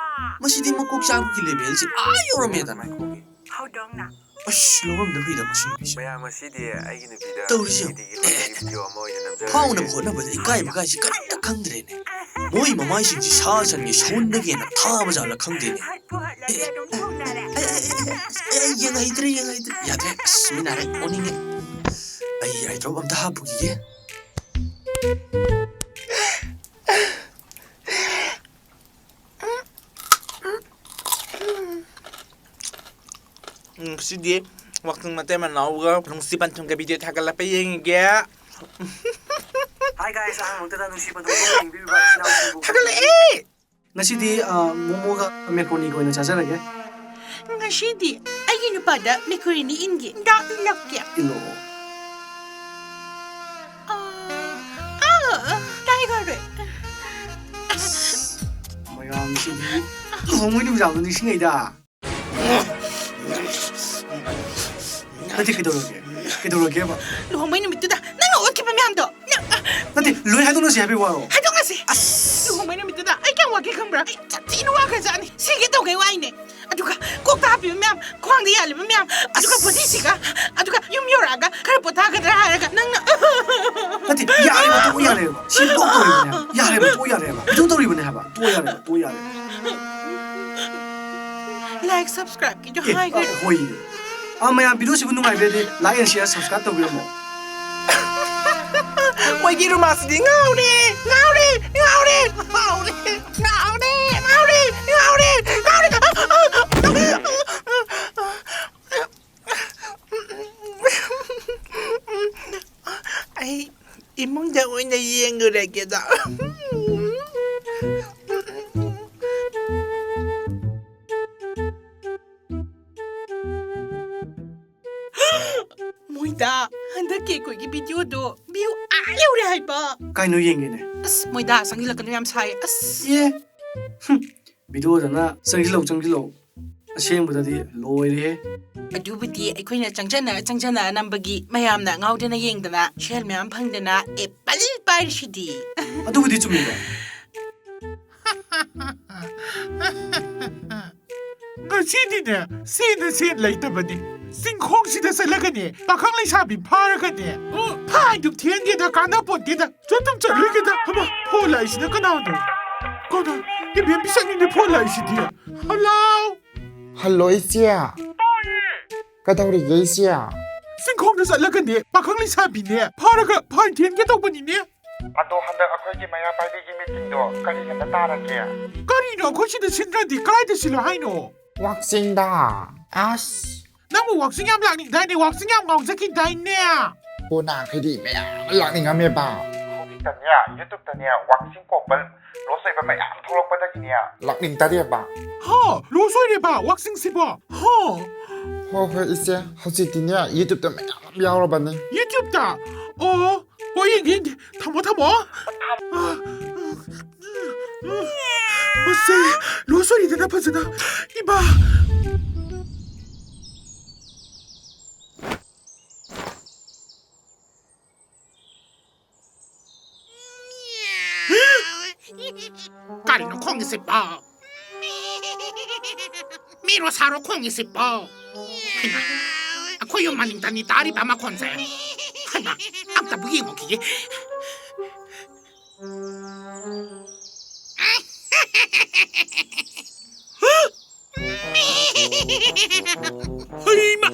ꯃꯁꯤꯗꯤ ꯃꯀꯣꯛ ꯆꯥꯛꯄꯒꯤ level ꯁꯤ ꯑꯥ ꯌꯧꯔꯝꯃꯦꯗꯅ꯫ ꯀꯃꯥꯏꯅ ꯈꯣꯡꯉꯤ? ꯍꯧꯗꯣꯡꯅ꯫ ꯑꯁ, ꯂꯧꯔꯝꯗ ꯐꯩꯗ ꯃꯁꯤ ꯅꯨꯄꯤꯁꯦ꯫ ꯃꯌꯥꯝ, ꯉꯁꯤꯗꯤ ꯑꯩꯒꯤ ꯅꯨꯄꯤꯗ ꯇꯧꯔꯤꯁꯦ ꯌꯦꯡꯉꯣ꯫ ꯁꯤꯗꯤꯒꯤ ꯈ꯭ꯋꯥꯏꯗꯒꯤ video ꯑꯃ ꯑꯣꯏꯅ ꯅꯝꯖꯔꯒꯦ꯫ ꯐꯥꯎꯅꯕ ꯍꯣꯠꯅꯕꯗ ꯏꯀꯥꯏꯕ ꯀꯥꯏꯁꯦ ꯀꯔꯤꯝꯇ ꯈꯪꯗ꯭ꯔꯦꯅꯦ꯫ ꯃꯣꯏ ꯃꯃꯥꯏꯁꯤꯡꯁꯤ ꯁꯥ ꯁꯟꯒꯤ ꯁꯎꯟꯗꯒꯤ ꯍꯦꯟꯅ ꯊꯥꯕ ꯖꯥꯠꯂ ꯈꯪꯗꯦꯅꯦ꯫ ꯍꯠꯄꯨ ꯍꯠꯂꯗꯤ ꯑꯦ, ꯑꯗꯨꯝ ꯊꯨꯡꯅꯔꯦ꯫ ꯑꯦ, ꯑꯦ, ꯑꯦ, ꯑꯦ, ꯑꯦ, ꯌꯦꯡ ꯍꯩꯇ꯭ꯔꯦ, ꯌꯦꯡ ꯍꯩꯇ꯭ꯔꯦ꯫ ꯌꯥꯗ꯭ꯔꯦ꯫ ꯑꯁ, ꯃꯤ ꯅꯥꯔꯦ꯫ ꯑꯣꯟꯅꯤꯡꯉꯦ꯫ ꯑꯩ eye drop ꯑꯝꯇ ꯍꯥꯞꯄꯨꯈꯤꯒꯦ꯫ ꯎꯝ, ꯉꯁꯤꯗꯤ ꯋꯥꯛꯆꯤꯡ ꯃꯇꯩ ꯃꯅꯥꯎꯒ ꯅꯨꯡꯁꯤ ꯄꯟꯊꯨꯡꯒ video ꯊꯥꯒꯠꯂꯛꯄ ꯌꯦꯡꯉꯤꯒꯦ꯫ Hi guys, ꯑꯍꯥꯟꯕꯃꯛꯇꯗ ꯅꯨꯡꯁꯤ ꯄꯟꯊꯨꯡ ꯌꯦꯡꯕꯤꯔꯤꯕ ꯏꯆꯤꯟ ꯏꯅꯥꯎꯁꯤꯡꯕꯨ ꯊꯥꯒꯠꯂꯛꯑꯦ! ꯉꯁꯤꯗꯤ, ꯑ, ꯃꯣꯃꯣꯒ macaroniꯒ ꯑꯣꯏꯅ ꯆꯥꯖꯔꯒꯦ꯫ ꯉꯁꯤꯗꯤ ꯑꯩꯒꯤ ꯅꯨꯄꯥꯗ macaroni ꯏꯟꯒꯦ꯫ ꯗꯥꯛ ꯏꯜꯂꯛꯀꯦ꯫ ꯏꯜꯂꯛꯑꯣ꯫ ꯑ, ꯑ, ꯇꯥꯏꯒꯔꯦ꯫ ꯑꯁ, ꯃꯌꯥꯝꯁꯤꯗꯤ ꯂꯨꯍꯣꯡꯕꯩ ꯅꯨꯃꯤꯗꯥꯡꯗꯣ ꯅꯤꯡꯁꯤꯡꯉꯩꯗ꯫ ꯅꯠꯇꯦ, ꯀꯩꯗꯧꯔꯒꯦ? ꯀꯩꯗꯧꯔꯒꯦꯕ? ꯂꯨꯍꯣꯡꯕꯩ ꯅꯨꯃꯤꯠꯇꯨꯗ ꯅꯪꯅ ꯑꯣꯠꯈꯤꯕ ꯃꯌꯥꯝꯗꯣ, ꯅꯪ, ꯅꯠꯇꯦ, ꯂꯣꯏ ꯍꯥꯏꯗꯣꯛꯅꯁꯤ ꯍꯥꯏꯕꯩ ꯋꯥꯔꯣ? ꯍꯥꯏꯗꯣꯛꯅꯁꯤ꯫ ꯑꯁ! ꯂꯨꯍꯣꯡꯕꯩ ꯅꯨꯃꯤꯠꯇꯨꯗ ꯑꯩ ꯀꯌꯥꯝ ꯋꯥꯒꯦ ꯈꯪꯕ꯭ꯔꯥ? ꯑꯩ ꯌꯥꯝ ꯊꯤꯅ ꯋꯥꯈ꯭ꯔꯖꯥꯠꯅꯤ꯫ ꯁꯤꯒꯦ ꯇꯧꯒꯩ ꯋꯥꯏꯅꯦ꯫ ꯑꯗꯨꯒ ꯀꯣꯛꯇ ꯍꯥꯞꯄꯤꯕ ꯃꯌꯥꯝ, ꯈ꯭ꯋꯥꯡꯗ ꯌꯥꯜꯂꯤꯕ ꯃꯌꯥꯝ, ꯑꯗꯨꯒ ꯑꯁ! ꯕꯣꯗꯤꯁꯤꯒ, ꯑꯗꯨꯒ ꯌꯨꯝ ꯌꯧꯔꯛꯑꯒ ꯈꯔ ꯄꯣꯊꯥꯒꯗ꯭ꯔꯥ ꯍꯥꯏꯔꯒ ꯅꯪꯅ ꯅꯠꯇꯦ, ꯌꯥꯔꯦ, ꯃꯇꯨꯡ ꯌꯥꯔꯦꯕ꯫ ꯁꯤ ꯇꯣꯛ ꯇꯧꯔꯤꯕꯅꯦ ꯍꯥꯏꯕ꯫ ꯌꯥꯔꯦꯕ, ꯇꯣꯛ ꯌꯥꯔꯦꯕ꯫ ꯚꯤꯗꯤꯑꯣ ꯇꯧꯔꯤꯕꯅꯦ ꯍꯥꯏꯕ꯫ ꯇꯣꯛ ꯌꯥꯔꯦꯕ, ꯇꯣꯛ ꯌꯥꯔꯦ꯫ Like, subscribe ꯀꯤꯗꯣ ꯑꯦ, ꯍꯥꯏꯈ꯭ꯔꯦ꯫ ꯍꯣꯏ꯫ ꯑꯥ, ꯃꯌꯥꯝ ꯚꯤꯗꯤꯑꯣꯁꯤꯕꯨ ꯅꯨꯡꯉꯥꯏꯕꯤꯔꯗꯤ like and share, subscribe ꯇꯧꯕꯤꯔꯝꯃꯣ꯫ ꯃꯣꯏꯒꯤ ꯔꯨꯃꯥꯁꯤꯗꯤ ꯉꯥꯎꯔꯦ, ꯉꯥꯎꯔꯦ, ꯉꯥꯎꯔꯦ, ꯉꯥꯎꯔꯦ, ꯉꯥꯎꯔꯦ, ꯉꯥꯎꯔꯦ, ꯉꯥꯎꯔꯦ꯫ ꯑꯩ ꯏꯃꯨꯡꯗ ꯑꯣꯏꯅ ꯌꯦꯡꯉꯨꯔꯒꯦꯗ꯫ ꯃꯣꯏꯗ, ꯍꯟꯗꯛꯀꯤ ꯑꯩꯈꯣꯏꯒꯤ ꯚꯤꯗꯤꯑꯣꯗꯣ view ꯑꯥ ꯌꯧꯔꯦ ꯍꯥꯏꯕ꯫ ꯀꯩꯅꯣ ꯌꯦꯡꯒꯦꯅꯦ꯫ ꯑꯁ, ꯃꯣꯏꯗ, ꯆꯪꯁꯤꯜꯂꯛꯀꯅꯨ, ꯌꯥꯝ ꯁꯥꯏ꯫ ꯑꯁ꯫ ꯑꯦ꯫ ꯍꯨꯝ꯫ ꯚꯤꯗꯤꯑꯣꯗꯅ ꯆꯪꯁꯤꯜꯂꯧ, ꯆꯪꯁꯤꯜꯂꯧ꯫ ꯑꯁꯦꯡꯕꯗꯗꯤ ꯂꯣꯏꯔꯦꯍꯦ꯫ ꯑꯗꯨꯕꯨꯗꯤ ꯑꯩꯈꯣꯏꯅ ꯆꯪꯖꯟꯅ ꯆꯪꯖꯟꯅ ꯅꯝꯕꯒꯤ ꯃꯌꯥꯝꯅ ꯉꯥꯎꯗꯅ ꯌꯦꯡꯗꯅ ꯁꯦꯜ ꯃꯌꯥꯝ ꯐꯪꯗꯅ apple ꯄꯥꯏꯔꯤꯁꯤꯗꯤ꯫ ꯑꯗꯨꯕꯨꯗꯤ ꯆꯨꯝꯃꯤꯕ꯫ ꯉꯁꯤꯗꯤꯅꯦ, ꯁꯦꯟꯅ ꯁꯦꯟ ꯂꯩꯇꯕꯅꯤ꯫ ꯆꯤꯡꯈꯣꯡꯁꯤꯗ ꯆꯠꯂꯒꯅꯦ, ꯄꯥꯈꯪ ꯂꯩꯁꯥꯕꯤ ꯐꯥꯔꯒꯅꯦ, ꯐꯥꯏꯗꯨꯝ ꯊꯦꯟꯒꯦꯗ, ꯀꯥꯟꯅꯄꯣꯟꯇꯦꯗ꯫ ꯆꯠꯇꯨꯝ ꯆꯠꯂꯣꯏꯒꯦꯗ꯫ ꯍꯃ, ꯐꯣꯟ ꯂꯥꯛꯏꯁꯤꯅ ꯀꯅꯥꯅꯣ? ꯀꯅꯥ? ꯏꯕꯦꯝ ꯄꯤꯁꯛꯅꯤꯅꯦ ꯐꯣꯟ ꯂꯥꯛꯏꯁꯤꯗꯤ꯫ ꯍꯜꯂꯣ? ꯍꯜꯂꯣ, ꯏꯆꯦ꯫ ꯀꯩꯗꯧꯔꯤꯒꯦ, ꯏꯆꯦ? ꯆꯤꯡꯈꯣꯡꯗ ꯆꯠꯂꯒꯅꯦ, ꯄꯥꯈꯪ ꯂꯩꯁꯥꯕꯤꯅꯦ ꯐꯥꯔꯒ ꯐꯥꯏꯟ ꯊꯤꯍꯟꯒꯦ ꯇꯧꯕꯅꯤꯅꯦ꯫ ꯑꯗꯣ ꯍꯟꯗꯛ ꯑꯩꯈꯣꯏꯒꯤ ꯃꯩꯔꯥ ꯄꯥꯏꯕꯤꯒꯤ ꯃꯤꯇꯤꯡꯗꯣ ꯀꯔꯤ ꯂꯝꯗ ꯇꯥꯔꯒꯦ? ꯀꯔꯤꯅꯣ ꯑꯩꯈꯣꯏ ꯁꯤꯗ ꯁꯤꯟꯗ꯭ꯔꯗꯤ ꯀꯥꯏꯗ ꯁꯤꯜꯂꯣ ꯍꯥꯏꯅꯣ? ꯋꯥꯛꯆꯤꯡꯗ꯫ ꯑꯁ꯫ ꯅꯪꯕꯨ ꯋꯥꯛꯆꯤꯡ ꯌꯥꯝ ꯂꯥꯛꯅꯤꯡꯗꯥꯏꯅꯦ? ꯋꯥꯛꯆꯤꯡ ꯌꯥꯝ ꯉꯥꯎꯖꯈꯤꯗꯥꯏꯅꯦ? ꯀꯣꯟꯅ ꯑꯩꯈꯣꯏꯗꯤ ꯃꯌꯥꯝ ꯂꯥꯛꯅꯤꯡꯉꯝꯃꯦꯕ꯫ ꯍꯧꯖꯤꯛꯇꯅꯦ, YouTubeꯇꯅꯦ ꯋꯥꯛꯆꯤꯡ ꯀꯣꯄꯜ ꯂꯣꯁ ꯑꯣꯏꯕ ꯃꯌꯥꯝ ꯊꯣꯛꯂꯛꯄꯗꯒꯤꯅꯦ꯫ ꯂꯥꯛꯅꯤꯡꯗꯔꯦꯕ꯫ ꯍꯣ, ꯂꯣꯁ ꯑꯣꯏꯔꯦꯕ ꯋꯥꯛꯆꯤꯡꯁꯤꯕꯣ? ꯍꯣ꯫ ꯍꯣꯏ, ꯍꯣꯏ, ꯏꯆꯦ꯫ ꯍꯧꯖꯤꯛꯇꯤꯅꯦ, YouTubeꯇ ꯃꯌꯥꯝ ꯌꯥꯎꯔꯕꯅꯤ꯫ YouTubeꯇ? ꯑꯣ, ꯍꯣꯏ, ꯌꯦꯡꯒꯦ, ꯌꯦꯡꯒꯦ꯫ ꯊꯝꯃꯣ, ꯊꯝꯃꯣ꯫ ꯃꯁꯦ, ꯂꯣꯁ ꯑꯣꯏꯔꯤꯗꯅ ꯐꯖꯅ꯫ ꯏꯃꯥ꯫ ꯀꯔꯤꯅꯣ ꯈꯣꯡꯉꯤꯁꯤꯕꯣ? ꯃꯤꯔꯣ ꯁꯥꯔꯣ ꯈꯣꯡꯉꯤꯁꯤꯕꯣ? ꯍꯩꯃꯥ, ꯑꯩꯈꯣꯏ ꯌꯨꯝ ꯃꯅꯤꯡꯗꯅꯤ ꯇꯥꯔꯤꯕ ꯃꯈꯣꯟꯁꯦ꯫ ꯍꯩꯃꯥ, ꯑꯝꯇꯕꯨ ꯌꯦꯡꯉꯨꯈꯤꯒꯦ꯫ ꯍꯩꯃꯥ,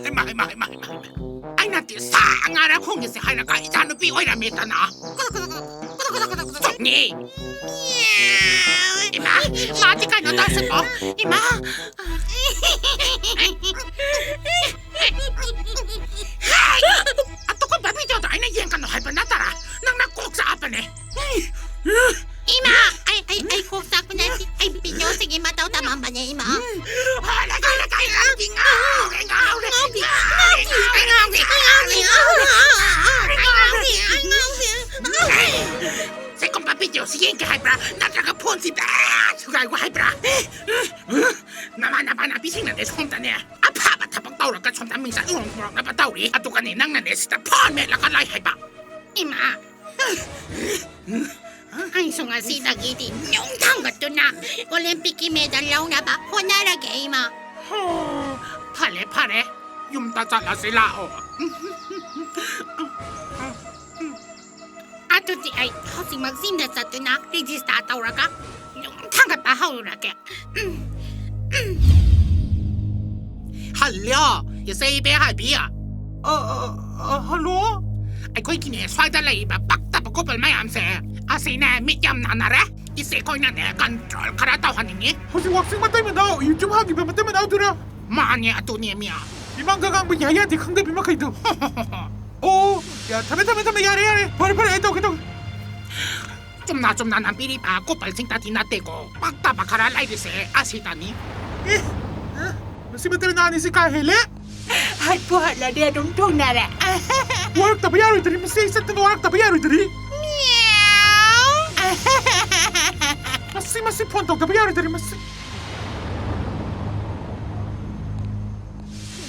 ꯍꯩꯃꯥ, ꯍꯩꯃꯥ, ꯍꯩꯃꯥ, ꯍꯩꯃꯥ, ꯍꯩꯃꯥ꯫ ꯑꯩꯅ ꯇꯤ ꯁꯥ ꯉꯥꯔ ꯈꯣꯡꯒꯦꯁꯦ ꯍꯥꯏꯔꯒ ꯏꯆꯥ ꯅꯨꯄꯤ ꯑꯣꯏꯔꯝꯃꯦꯗꯅ꯫ ꯆꯨꯝꯅꯤ꯫ ꯏꯃꯥ, ꯃꯥꯗꯤ ꯀꯩꯅꯣ ꯇꯧꯁꯤꯀꯣ꯫ ꯏꯃꯥ꯫ ꯍꯦ! ꯑꯗꯨꯒꯨꯝꯕ ꯚꯤꯗꯤꯑꯣꯗꯣ ꯑꯩꯅ ꯌꯦꯡꯒꯅꯨ ꯍꯥꯏꯕ ꯅꯠꯇꯔꯥ? ꯅꯪꯅ ꯀꯣꯛ ꯆꯥꯛꯑꯕꯅꯦ꯫ ꯏꯃꯥ, ꯑꯩ, ꯑꯩ, ꯑꯩ ꯀꯣꯛ ꯆꯥꯛꯄ ꯅꯠꯇꯦ꯫ ꯑꯩ ꯚꯤꯗꯤꯑꯣꯁꯤꯒꯤ ꯃꯇꯧ ꯇꯝꯃꯝꯕꯅꯦ, ꯏꯃꯥ꯫ ꯍꯣꯏ, ꯂꯩꯀꯥꯏ, ꯂꯩꯀꯥꯏ, ꯉꯥꯎꯔꯦ, ꯉꯥꯎꯔꯦ, ꯉꯥꯎꯔꯦ, ꯉꯥꯎꯔꯦ, ꯉꯥꯎꯔꯦ, ꯉꯥꯎꯔꯦ, ꯉꯥꯎꯔꯦ, ꯉꯥꯎꯔꯦ꯫ ꯁꯤꯒꯨꯝꯕ ꯚꯤꯗꯤꯑꯣꯁꯤ ꯌꯦꯡꯒꯦ ꯍꯥꯏꯕ꯭ꯔꯥ? ꯅꯠꯇ꯭ꯔꯒ ꯐꯣꯟꯁꯤ ꯕꯦꯛ ꯊꯨꯒꯥꯏꯒꯣ ꯍꯥꯏꯕ꯭ꯔꯥ? ꯅꯃꯥꯟꯅꯕ ꯅꯨꯄꯤꯁꯤꯡꯅꯅꯦ ꯁꯣꯝꯗꯅꯦ ꯑꯐꯕ ꯊꯕꯛ ꯇꯧꯔꯒ ꯁꯣꯝꯗ ꯃꯤꯡꯆꯠ ꯎꯔꯣꯡ ꯄꯨꯔꯛꯅꯕ ꯇꯧꯔꯤ꯫ ꯑꯗꯨꯒꯅꯦ ꯅꯪꯅꯅꯦ ꯁꯤꯗ ꯐꯣꯟ ꯃꯦꯠꯂꯒ ꯂꯩ ꯍꯥꯏꯕ꯫ ꯏꯃꯥ꯫ ꯑꯩꯁꯨ ꯉꯁꯤꯗꯒꯤꯗꯤ ꯅꯨꯡ ꯊꯥꯡꯒꯠꯇꯨꯅ ꯑꯣꯂꯦꯝꯄꯤꯛꯀꯤ ꯃꯦꯗꯜ ꯂꯧꯅꯕ ꯍꯣꯠꯅꯔꯒꯦ, ꯏꯃꯥ꯫ ꯍꯣ, ꯐꯔꯦ, ꯐꯔꯦ꯫ ꯌꯨꯝꯗ ꯆꯠꯂꯁꯤ ꯂꯥꯛꯑꯣ꯫ ꯑꯗꯨꯗꯤ ꯑꯩ ꯍꯧꯖꯤꯛꯃꯛ ꯖꯤꯝꯗ ꯆꯠꯇꯨꯅ ꯔꯦꯖꯤꯁꯇꯥꯔ ꯇꯧꯔꯒ ꯅꯨꯡ ꯊꯥꯡꯒꯠꯄ ꯍꯧꯔꯨꯔꯒꯦ꯫ ꯍꯜꯂꯣ, ꯏꯆꯦ ꯏꯕꯦꯍꯥꯏꯕꯤ꯫ ꯑ, ꯑ, ꯑ, ꯍꯜꯂꯣ? ꯑꯩꯈꯣꯏꯒꯤꯅꯦ, ꯁ꯭ꯋꯥꯏꯗ ꯂꯩꯔꯤꯕ ꯄꯛꯇꯕ ꯀꯣꯄꯜ ꯃꯌꯥꯝꯁꯦ, ꯑꯁꯤꯅꯦ, ꯃꯤꯠ ꯌꯥꯝ ꯅꯥꯟꯅꯔꯦ꯫ ꯏꯆꯦ ꯈꯣꯏꯅꯅꯦ, ꯀꯟꯇ꯭ꯔꯣꯜ ꯈꯔ ꯇꯧꯍꯟꯅꯤꯡꯉꯤ꯫ ꯍꯧꯖꯤꯛ ꯋꯥꯛꯆꯤꯡ ꯃꯇꯩ ꯃꯅꯥꯎ, YouTube ꯍꯥꯡꯈꯤꯕ ꯃꯇꯩ ꯃꯅꯥꯎꯗꯨꯔ? ꯃꯥꯅꯦ, ꯑꯗꯨꯅꯦ, ꯃꯤ꯫ ꯃꯤꯃꯥꯡꯗ ꯉꯥꯡꯕ ꯌꯥꯏ ꯌꯥꯗꯦ ꯈꯪꯗꯕꯤ ꯃꯈꯩꯗꯣ꯫ ꯑꯣ, ꯌꯥ, ꯊꯝꯃꯦ, ꯊꯝꯃꯦ, ꯊꯝꯃꯦ, ꯌꯥꯔꯦ, ꯌꯥꯔꯦ꯫ ꯐꯔꯦ, ꯐꯔꯦ, ꯑꯩ ꯇꯧꯒꯦ, ꯇꯧꯒꯦ꯫ ꯆꯨꯝꯅ, ꯆꯨꯝꯅ ꯅꯝꯕꯤꯔꯤꯕ ꯀꯣꯄꯜꯁꯤꯡꯇꯗꯤ ꯅꯠꯇꯦꯀꯣ꯫ ꯄꯛꯇꯕ ꯈꯔ ꯂꯩꯔꯤꯁꯦ ꯑꯁꯤꯗꯅꯤ꯫ ꯑꯦ, ꯑꯦ, ꯃꯁꯤ ꯃꯇꯩ ꯃꯅꯥꯎ ꯑꯅꯤꯁꯤ ꯀꯥ ꯍꯦꯜꯂꯦ꯫ ꯍꯠꯄꯨ ꯍꯠꯂꯗꯤ ꯑꯗꯨꯝ ꯊꯨꯡꯅꯔꯦ꯫ ꯋꯥꯔꯛꯇꯕ ꯌꯥꯔꯣꯏꯗ꯭ꯔꯤ, ꯃꯁꯤ ꯑꯩ ꯆꯠꯇꯅ ꯋꯥꯔꯛꯇꯕ ꯌꯥꯔꯣꯏꯗ꯭ꯔꯤ꯫ ꯃꯁꯤ, ꯃꯁꯤ ꯐꯣꯟ ꯇꯧꯗꯕ ꯌꯥꯔꯣꯏꯗ꯭ꯔꯤ, ꯃꯁꯤ꯫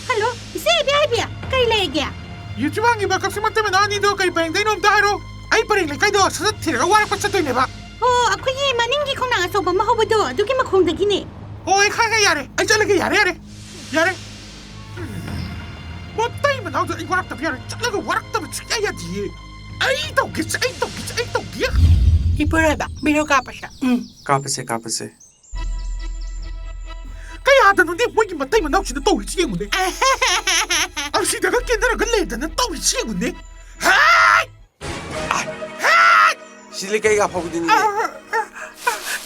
ꯍꯜꯂꯣ, ꯏꯆꯦ ꯏꯕꯦꯍꯥꯏꯕꯤ, ꯀꯔꯤ ꯂꯩꯔꯒꯦ? YouTube ꯍꯥꯡꯉꯤꯕ ꯀꯛꯆꯤꯡ ꯃꯇꯩ ꯃꯅꯥꯎ ꯑꯅꯤꯗꯣ ꯀꯔꯤ ꯄꯔꯦꯡꯗꯩꯅꯣ ꯑꯝꯇ ꯍꯥꯏꯔꯣ꯫ ꯑꯩ ꯄꯔꯦꯡ ꯂꯩꯀꯥꯏꯗꯣ ꯁꯠ ꯁꯠ ꯊꯤꯔꯒ ꯋꯥꯔꯛꯄ ꯆꯠꯇꯣꯏꯅꯦꯕ꯫ ꯑꯣ, ꯑꯩꯈꯣꯏꯒꯤ ꯃꯅꯤꯡꯒꯤ ꯈꯣꯡꯅꯥꯡ ꯑꯆꯧꯕ ꯑꯃ ꯍꯧꯕꯗꯣ, ꯑꯗꯨꯒꯤ ꯃꯈꯣꯡꯗꯒꯤꯅꯦ꯫ ꯑꯣ, ꯑꯩ ꯈꯪꯉꯦ, ꯌꯥꯔꯦ꯫ ꯑꯩ ꯆꯠꯂꯒꯦ, ꯌꯥꯔꯦ, ꯌꯥꯔꯦ꯫ ꯌꯥꯔꯦ꯫ ꯃꯇꯩ ꯃꯅꯥꯎꯗꯣ ꯑꯩ ꯋꯥꯔꯛꯇꯕ ꯌꯥꯔꯣꯏ꯫ ꯆꯠꯂꯒ ꯋꯥꯔꯛꯇꯕ ꯁꯨꯛꯌꯥ ꯌꯥꯗꯤꯌꯦ꯫ ꯑꯩ ꯇꯧꯒꯦ, ꯑꯩ ꯇꯧꯒꯦ, ꯑꯩ ꯇꯧꯒꯦ꯫ ꯏꯄꯨꯔꯣꯏꯕ, ꯚꯤꯗꯤꯑꯣ ꯀꯥꯞꯄꯁꯦ꯫ ꯎꯝ꯫ ꯀꯥꯞꯄꯁꯦ, ꯀꯥꯞꯄꯁꯦ꯫ ꯀꯌꯥꯗꯅꯣꯅꯦ ꯃꯣꯏꯒꯤ ꯃꯇꯩ ꯃꯅꯥꯎꯁꯤꯅ ꯇꯧꯔꯤꯁꯤ ꯌꯦꯡꯉꯨꯅꯦ꯫ ꯑꯁꯤꯗꯒ ꯀꯦꯟꯅꯔꯒ ꯂꯩꯗꯅ ꯇꯧꯔꯤꯁꯤ ꯌꯦꯡꯉꯨꯅꯦ꯫ ꯍꯥꯏ! ꯍꯥꯏ! ꯁꯤ ꯂꯩꯀꯥꯏꯒ ꯑꯐꯥꯎꯕꯗꯨꯅꯤꯅꯦ꯫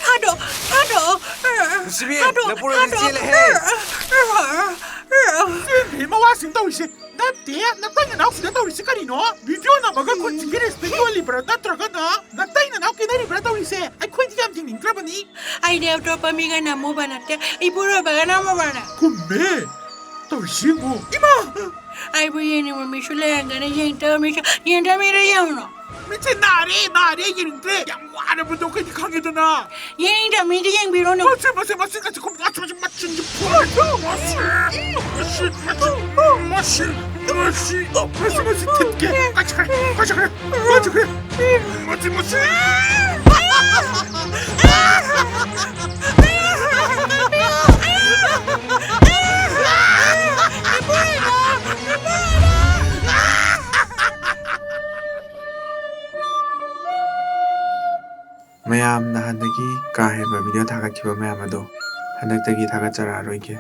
ꯊꯥꯗꯣꯛ, ꯊꯥꯗꯣꯛ꯫ ꯅꯨꯡꯁꯤꯕꯤ, ꯊꯥꯗꯣꯛ, ꯅꯄꯨꯔꯣꯏꯕꯗꯤ ꯊꯥꯗꯣꯛ꯫ ꯆꯦꯜꯂꯦꯍꯦ꯫ ꯆꯦꯟꯈ꯭ꯔꯦ ꯃꯋꯥꯁꯤꯡ ꯇꯧꯔꯤꯁꯦ꯫ ꯅꯠꯇꯦ, ꯅꯇꯩ ꯅꯅꯥꯎꯁꯤꯗ ꯇꯧꯔꯤꯁꯦ ꯀꯔꯤꯅꯣ? ꯚꯤꯗꯤꯑꯣ ꯅꯝꯃꯒ ꯈꯨꯟꯁꯤꯒꯤ ꯔꯦꯁꯄꯦꯛ ꯌꯣꯜꯂꯤꯕ꯭ꯔꯥ? ꯅꯠꯇ꯭ꯔꯒꯅ ꯅꯇꯩ ꯅꯅꯥꯎ ꯀꯦꯅꯔꯤꯕ꯭ꯔꯥ ꯇꯧꯔꯤꯁꯦ? ꯑꯩꯈꯣꯏꯗꯤ ꯌꯥꯝ ꯌꯦꯡꯅꯤꯡꯗ꯭ꯔꯕꯅꯤ꯫ ꯑꯩꯗꯤ ꯑꯇꯣꯞꯄ ꯃꯤꯒ ꯅꯝꯃꯨꯕ ꯅꯠꯇꯦ, ꯏꯄꯨꯔꯣꯏꯕꯒ ꯅꯝꯃꯨꯕꯅꯦ꯫ ꯈꯨꯝꯃꯦ꯫ ꯇꯧꯔꯤꯁꯤ ꯌꯦꯡꯉꯣ꯫ ꯏꯃꯥ! ꯑꯩꯕꯨ ꯌꯦꯡꯅꯤꯡꯕ ꯃꯤꯁꯨ ꯂꯩꯔꯝꯒꯅꯤ, ꯌꯦꯡꯅꯤꯡꯗꯕ ꯃꯤꯁꯨ, ꯌꯦꯡꯅꯤꯡꯗꯕ ꯃꯤꯗ ꯌꯦꯡꯉꯨꯅꯣ꯫ ꯃꯤꯠꯁꯦ ꯅꯥꯔꯦ, ꯅꯥꯔꯦ, ꯌꯦꯡꯅꯤꯡꯗ꯭ꯔꯦ꯫ ꯌꯥꯝ ꯋꯥꯔꯕꯗꯣ ꯑꯩꯈꯣꯏꯗꯤ ꯈꯪꯉꯦꯗꯅ꯫ ꯌꯦꯡꯅꯤꯡꯗꯕ ꯃꯤꯗ ꯌꯦꯡꯕꯤꯔꯨꯅꯨ꯫ ꯃꯁꯤ, ꯃꯁꯤ, ꯃꯁꯤ, ꯃꯁꯤ, ꯈꯨꯝ-, ꯑꯁ, ꯃꯁꯤ ꯃꯆꯤꯟꯁꯤ ꯐꯨꯔꯦ꯫ ꯃꯁꯤ, ꯃꯁꯤ, ꯃꯁꯤ, ꯃꯁꯤ, ꯃꯁꯤ, ꯃꯁꯤ ꯊꯤꯠꯀꯦ꯫ ꯀꯥꯏ ꯆꯠꯈ꯭ꯔꯦ? ꯀꯥꯏ ꯆꯠꯈ꯭ꯔꯦ? ꯀꯥꯏ ꯆꯠꯈ꯭ꯔꯦ? ꯃꯁꯤ, ꯃꯁꯤ꯫ ꯃꯌꯥꯝ ꯅꯍꯥꯟꯗꯒꯤ ꯀꯥ ꯍꯦꯟꯕ ꯚꯤꯗꯤꯑꯣ ꯊꯥꯒꯠꯈꯤꯕ ꯃꯌꯥꯝ ꯑꯗꯣ ꯍꯟꯗꯛꯇꯒꯤ ꯊꯥꯒꯠꯆꯔꯛꯑꯔꯣꯏꯒꯦ꯫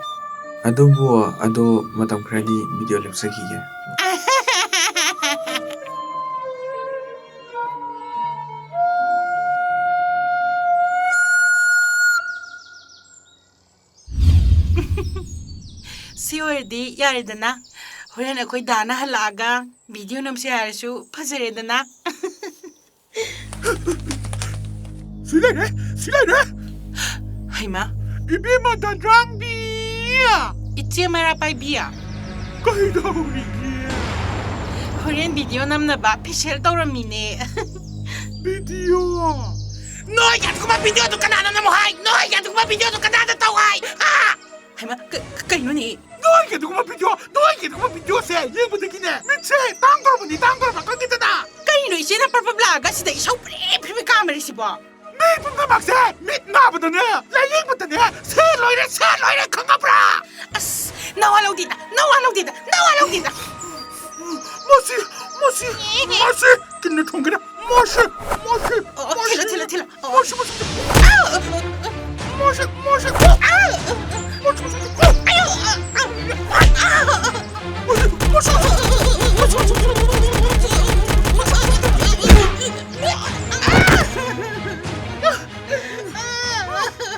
ꯑꯗꯨꯕꯨ ꯑꯗꯣ ꯃꯇꯝ ꯈꯔꯗꯤ ꯚꯤꯗꯤꯑꯣ ꯂꯦꯞꯆꯈꯤꯒꯦ꯫ ꯁꯤ ꯑꯣꯏꯔꯗꯤ ꯌꯥꯔꯦꯗꯅ꯫ ꯍꯣꯔꯦꯟ ꯑꯩꯈꯣꯏ ꯗꯥꯅ ꯍꯜꯂꯛꯑꯒ ꯚꯤꯗꯤꯑꯣ ꯅꯝꯁꯦ ꯍꯥꯏꯔꯁꯨ ꯐꯖꯔꯦꯗꯅ꯫ ꯁꯤ ꯂꯩꯔꯦ, ꯁꯤ ꯂꯩꯔꯦ꯫ ꯍꯩꯃꯥ꯫ ꯏꯕꯦꯝꯃ ꯗꯟꯗ꯭ꯔꯥꯡꯕꯤ! ꯏꯆꯦ ꯃꯩꯔꯥ ꯄꯥꯏꯕꯤ꯫ ꯀꯩꯗꯧꯔꯤꯒꯦ? ꯍꯣꯔꯦꯟ ꯚꯤꯗꯤꯑꯣ ꯅꯝꯅꯕ ꯐꯦꯁꯤꯌꯦꯜ ꯇꯧꯔꯝꯃꯤꯅꯦ꯫ ꯚꯤꯗꯤꯑꯣ? ꯅꯣꯏꯒꯤ ꯑꯗꯨꯒꯨꯝꯕ ꯚꯤꯗꯤꯑꯣꯗꯨ ꯀꯅꯥꯅ ꯅꯝꯃꯨ ꯍꯥꯏ? ꯅꯣꯏꯒꯤ ꯑꯗꯨꯒꯨꯝꯕ ꯚꯤꯗꯤꯑꯣꯗꯨ ꯀꯅꯥꯗ ꯇꯧ ꯍꯥꯏ? ꯍꯥ? ꯍꯩꯃꯥ, ꯀ-, ꯀ-, ꯀꯩꯅꯣꯅꯦ? ꯅꯣꯏꯒꯤ ꯑꯗꯨꯒꯨꯝꯕ ꯚꯤꯗꯤꯑꯣ, ꯅꯣꯏꯒꯤ ꯑꯗꯨꯒꯨꯝꯕ ꯚꯤꯗꯤꯑꯣꯁꯦ ꯌꯦꯡꯕꯗꯒꯤꯅꯦ ꯃꯤꯠꯁꯦ ꯇꯥꯡꯗꯣꯔꯕꯅꯤ, ꯇꯥꯡꯗꯣꯔꯕ ꯈꯪꯉꯦꯗꯅ꯫ ꯀꯩꯅꯣ ꯏꯆꯦꯅ ꯄ꯭ꯔꯞ ꯄ꯭ꯔꯞ ꯂꯥꯛꯑꯒ ꯁꯤꯗ ꯏꯁꯧ ꯄ꯭ꯔꯤ ꯄ꯭ꯔꯤ ꯀꯥꯝꯃꯔꯤꯁꯤꯕꯣ? ꯃꯤ ꯄꯨꯝꯅꯃꯛꯁꯦ ꯃꯤꯠ ꯅꯥꯕꯗꯅꯦ, ꯂꯥꯏꯌꯦꯡꯕꯗꯅꯦ, ꯁꯦ ꯂꯣꯏꯔꯦ, ꯁꯦ ꯂꯣꯏꯔꯦ, ꯈꯪꯉꯕ꯭ꯔꯥ? ꯑꯁ, ꯅꯋꯥ ꯂꯧꯗꯦꯗ, ꯅꯋꯥ ꯂꯧꯗꯦꯗ, ꯅꯋꯥ ꯂꯧꯗꯦꯗ꯫ ꯃꯁꯤ, ꯃꯁꯤ, ꯃꯁꯤ, ꯀꯤꯟꯅ ꯊꯣꯡꯒꯦꯔꯥ? ꯃꯁꯤ, ꯃꯁꯤ, ꯑꯣ, ꯃꯁꯤ꯫ ꯊꯤꯜꯂꯣ, ꯊꯤꯜꯂꯣ, ꯊꯤꯜꯂꯣ꯫ ꯃꯣꯁꯤ, ꯃꯣꯁꯤ꯫ ꯃꯣꯁꯤ, ꯃꯣꯁꯤ꯫ ꯃꯣꯁꯤ, ꯃꯣꯁꯤ꯫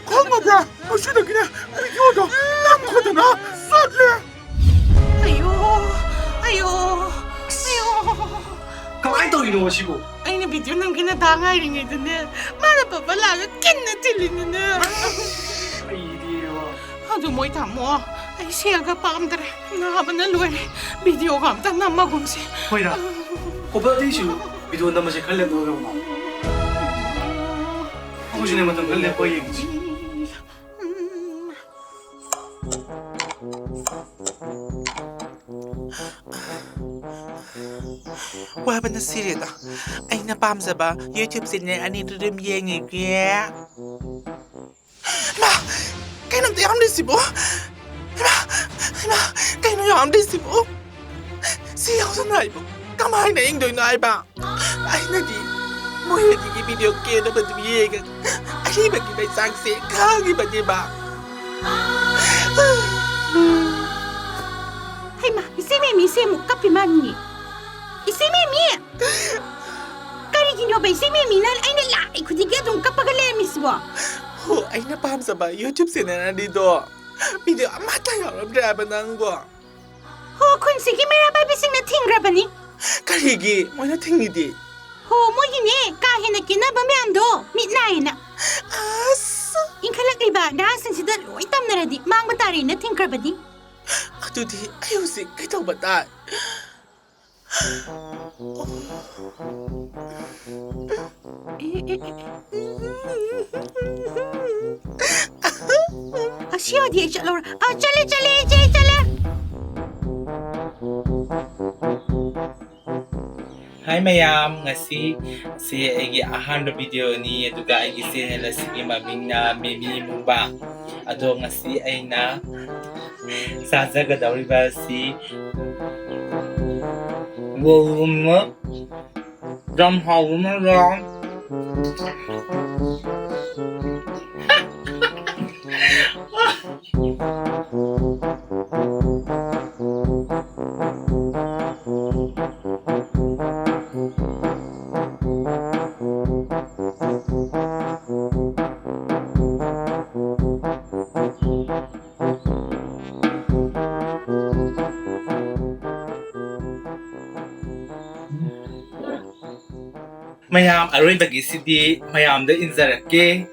ꯈꯪꯉꯕ꯭ꯔꯥ? ꯃꯁꯤꯗꯒꯤꯅꯦ ꯚꯤꯗꯤꯑꯣꯗꯣ ꯅꯝꯈꯣꯗꯅ ꯆꯠꯂꯦ꯫ ꯑꯌꯣ, ꯑꯌꯣ, ꯑꯌꯣ꯫ ꯀꯃꯥꯏꯅ ꯇꯧꯔꯤꯅꯣ ꯁꯤꯕꯨ? ꯑꯩꯅ ꯚꯤꯗꯤꯑꯣ ꯅꯝꯒꯦꯅ ꯗꯥ ꯉꯥꯏꯔꯤꯉꯩꯗꯅꯦ, ꯃꯥꯅ ꯄꯥꯄꯥ ꯂꯥꯛꯑꯒ ꯀꯤꯟꯅ ꯊꯤꯜꯂꯤꯅꯤꯅꯦ꯫ ꯑꯩꯗꯤꯕ꯫ ꯑꯗꯨ ꯃꯣꯏ ꯇꯥꯃꯣ, ꯑꯩ ꯁꯦꯜꯒ ꯄꯥꯝꯗ꯭ꯔꯦ, ꯅꯥꯕꯅ ꯂꯣꯏꯔꯦ꯫ ꯚꯤꯗꯤꯑꯣꯒ ꯑꯝꯇ ꯅꯝꯃꯒꯨꯝꯁꯦ꯫ ꯍꯣꯏꯗ꯫ ꯀꯣꯄꯜ ꯑꯇꯩꯁꯨ ꯚꯤꯗꯤꯑꯣ ꯅꯝꯕꯁꯦ ꯈꯔ ꯂꯦꯞꯅꯧꯔꯣ꯫ ꯑꯩꯈꯣꯏꯁꯨꯅꯦ ꯃꯇꯝ ꯈꯔ ꯂꯦꯞꯄ ꯌꯦꯡꯁꯤ꯫ ꯋꯥꯕꯅ ꯁꯤꯔꯦꯗ꯫ ꯑꯩꯅ ꯄꯥꯝꯖꯕ YouTube channel ꯑꯅꯤꯗꯨ ꯑꯗꯨꯝ ꯌꯦꯡꯉꯤꯒꯦ꯫ ꯏꯃꯥ! ꯀꯩꯅꯣꯝꯇ ꯌꯥꯎꯔꯝꯗ꯭ꯔꯤꯁꯤꯕꯣ? ꯏꯃꯥ! ꯏꯃꯥ! ꯀꯩꯅꯣ ꯌꯥꯎꯔꯝꯗ꯭ꯔꯤꯁꯤꯕꯣ? ꯁꯤ ꯌꯥꯎꯗꯅ ꯑꯩꯕꯨ ꯀꯃꯥꯏꯅ ꯌꯦꯡꯗꯣꯏꯅꯣ ꯍꯥꯏꯕ? ꯑꯩꯅꯗꯤ ꯃꯣꯏ ꯑꯅꯤꯒꯤ ꯚꯤꯗꯤꯑꯣ ꯀꯦꯅꯕꯗꯨ ꯌꯦꯡꯉꯒ ꯑꯔꯤꯕꯒꯤ ꯃꯩꯆꯥꯛꯁꯦ ꯈꯥꯡꯉꯤꯕꯅꯦꯕ꯫ ꯍꯩꯃꯥ, ꯏꯆꯦ ꯃꯦꯃꯤꯁꯦ ꯑꯃꯨꯛ ꯀꯞꯄꯤ ꯃꯥꯜꯂꯤꯅꯦ꯫ ꯏꯆꯦ ꯃꯦꯃꯤ! ꯀꯔꯤꯒꯤꯅꯣꯕ ꯏꯆꯦ ꯃꯦꯃꯤꯅ ꯑꯩꯅ ꯂꯥꯛꯏ ꯈꯨꯗꯤꯡꯒꯤ ꯑꯗꯨꯝ ꯀꯞꯄꯒ ꯂꯩꯔꯝꯃꯤꯁꯤꯕꯣ? ꯍꯣ, ꯑꯩꯅ ꯄꯥꯝꯖꯕ YouTube channel ꯑꯅꯤꯗꯣ ꯚꯤꯗꯤꯑꯣ ꯑꯃꯠꯇ ꯌꯥꯎꯔꯝꯗ꯭ꯔꯦ ꯍꯥꯏꯕ ꯅꯪꯕꯣ꯫ ꯍꯣ, ꯈꯨꯟꯁꯤꯒꯤ ꯃꯩꯔꯥ ꯄꯥꯏꯕꯤꯁꯤꯡꯅ ꯊꯤꯡꯈ꯭ꯔꯕꯅꯤ꯫ ꯀꯔꯤꯒꯤ ꯃꯣꯏꯅ ꯊꯤꯡꯉꯤꯗꯤ? ꯍꯣ, ꯃꯣꯏꯒꯤꯅꯦ ꯀꯥ ꯍꯦꯟꯅ ꯀꯦꯅꯕ ꯃꯌꯥꯝꯗꯣ ꯃꯤꯠ ꯅꯥꯏꯌꯦꯅ꯫ ꯑꯁ! ꯏꯟꯈꯠꯂꯛꯂꯤꯕ ꯅꯍꯥꯁꯤꯡꯁꯤꯗ ꯂꯣꯏ ꯇꯝꯅꯔꯗꯤ ꯃꯥꯡꯕ ꯇꯥꯔꯦꯅ ꯊꯤꯡꯈ꯭ꯔꯕꯅꯤ꯫ ꯑꯗꯨꯗꯤ ꯑꯩ ꯍꯧꯖꯤꯛ ꯀꯩꯗꯧꯕ ꯇꯥꯏ? ꯑꯦ, ꯑꯦ, ꯑꯦ, ꯑꯦ꯫ ꯑꯁꯤ ꯑꯣꯏꯗꯤ ꯑꯩ ꯆꯠꯂꯧꯔꯦ꯫ ꯑ, ꯆꯠꯂꯦ, ꯆꯠꯂꯦ, ꯏꯆꯦ, ꯑꯩ ꯆꯠꯂꯦ꯫ ꯍꯥꯏ ꯃꯌꯥꯝ, ꯉꯁꯤ ꯑꯁꯤ ꯑꯩꯒꯤ ꯑꯍꯥꯟꯕ ꯚꯤꯗꯤꯑꯣꯅꯤ, ꯑꯗꯨꯒ ꯑꯩꯒꯤ channel ꯑꯁꯤꯒꯤ ꯃꯃꯤꯡꯅ ꯃꯤꯃꯤ ꯃꯨꯛꯕꯥꯡ꯫ ꯑꯗꯣ ꯉꯁꯤ ꯑꯩꯅ ꯆꯥꯖꯒꯗꯧꯔꯤꯕ ꯑꯁꯤ ꯌꯦꯔꯨꯝꯅ ꯌꯥꯝ ꯍꯥꯎꯕꯅ ꯌꯥꯝ ꯃꯌꯥꯝ, ꯑꯔꯣꯏꯕꯒꯤꯁꯤꯗꯤ ꯃꯌꯥꯝꯗ ꯏꯟꯖꯔꯛꯀꯦ꯫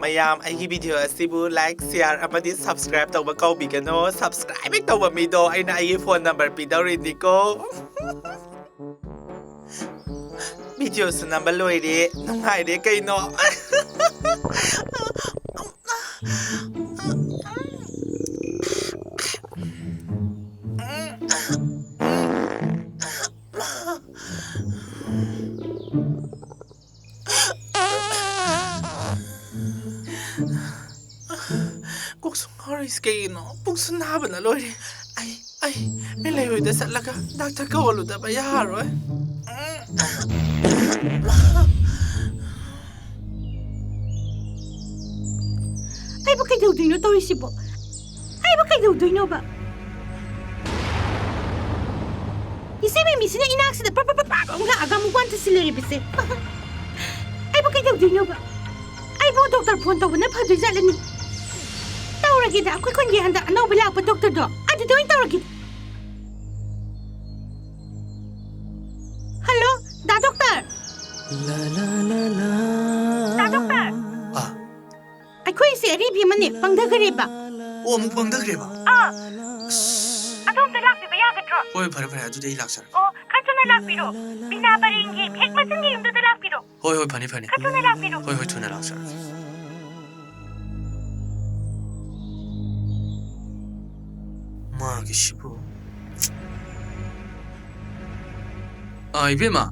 ꯃꯌꯥꯝ, ꯑꯩꯒꯤ video ꯑꯁꯤꯕꯨ like, share ꯑꯃꯗꯤ subscribe ꯇꯧꯕ ꯀꯥꯎꯕꯤꯒꯅꯨ꯫ Subscribe ꯍꯦꯛ ꯇꯧꯕ ꯃꯤꯗꯣ ꯑꯩꯅ ꯑꯩꯒꯤ phone number ꯄꯤꯗꯧꯔꯤꯅꯤꯀꯣ꯫ Videoꯁꯨ ꯅꯝꯕ ꯂꯣꯏꯔꯦ, ꯅꯨꯡꯉꯥꯏꯔꯦ ꯀꯩꯅꯣ꯫ ꯀꯣꯛꯁꯨ ꯉꯥꯎꯔꯤꯁꯤ ꯀꯩꯒꯤꯅꯣ? ꯄꯨꯛꯁꯨ ꯅꯥꯕꯅ ꯂꯣꯏꯔꯦ꯫ ꯑꯩ, ꯑꯩ ꯃꯤꯂꯩ ꯍꯣꯏꯗ ꯆꯠꯂꯒ doctor ꯀꯧꯍꯜꯂꯨꯗꯕ ꯌꯥꯔꯣꯏ꯫ ꯑꯩꯕꯨ ꯀꯩꯗꯧꯗꯣꯏꯅꯣ ꯇꯧꯔꯤꯁꯤꯕꯣ? ꯑꯩꯕꯨ ꯀꯩꯗꯧꯗꯣꯏꯅꯣꯕ? ꯏꯆꯦ ꯃꯤꯃꯤꯁꯤꯅ ꯏꯅꯥꯛꯁꯤꯗ ꯄ꯭ꯔꯞ ꯄ꯭ꯔꯞ ꯄ꯭ꯔꯞ ꯄ꯭ꯔꯞ ꯑꯃꯨꯛ ꯂꯥꯛꯑꯒ ꯑꯃꯨꯛ ꯋꯥꯟ ꯇꯨ ꯁꯤ ꯂꯩꯔꯤꯕꯁꯦ꯫ ꯑꯩꯕꯨ ꯀꯩꯗꯧꯗꯣꯏꯅꯣꯕ? ꯑꯩꯕꯨ doctor phone ꯇꯧꯕꯅ ꯐꯗꯣꯏ ꯖꯥꯠꯂꯅꯤ꯫ ꯇꯧꯔꯒꯦꯗ, ꯑꯩꯈꯣꯏ ꯈꯨꯟꯒꯤ ꯍꯟꯗꯛ ꯑꯅꯧꯕ ꯂꯥꯛꯄ doctorꯗꯣ, ꯑꯗꯨꯗ ꯑꯣꯏꯅ ꯇꯧꯔꯒꯦ꯫ Hello, ꯗꯥ doctor꯫ ꯗꯥ doctor꯫ ꯑꯥ꯫ ꯑꯩꯈꯣꯏꯁꯦ ꯑꯔꯤꯕꯤ ꯑꯃꯅꯦ, ꯄꯪꯊꯈ꯭ꯔꯦꯕ꯫ ꯑꯣ, ꯑꯃꯨꯛ ꯄꯪꯊꯈ꯭ꯔꯦꯕ? ꯑꯥ꯫ ꯑꯁ꯫ ꯑꯗꯣꯝꯗ ꯂꯥꯛꯄꯤꯕ ꯌꯥꯒꯗ꯭ꯔꯣ? ꯍꯣꯏ, ꯐꯔꯦ, ꯐꯔꯦ, ꯑꯗꯨꯗꯤ ꯑꯩ ꯂꯥꯛꯆꯔꯒꯦ꯫ ꯑꯣ, ꯈꯔ ꯊꯨꯅ ꯂꯥꯛꯄꯤꯔꯣ꯫ ꯕꯤꯅꯥ ꯄꯔꯦꯡꯒꯤ ꯍꯦꯛ ꯃꯆꯤꯟꯒꯤ ꯌꯨꯝꯗꯨꯗ ꯂꯥꯛꯄꯤꯔꯣ꯫ ꯍꯣꯏ, ꯍꯣꯏ, ꯐꯅꯤ, ꯐꯅꯤ꯫ ꯈꯔ ꯊꯨꯅ ꯂꯥꯛꯄꯤꯔꯣ꯫ ꯍꯣꯏ, ꯍꯣꯏ, ꯊꯨꯅ ꯂꯥꯛꯆꯔꯒꯦ꯫ ꯃꯥꯒꯤꯁꯤꯕꯨ꯫ ꯑꯥ, ꯏꯕꯦꯝꯃ꯫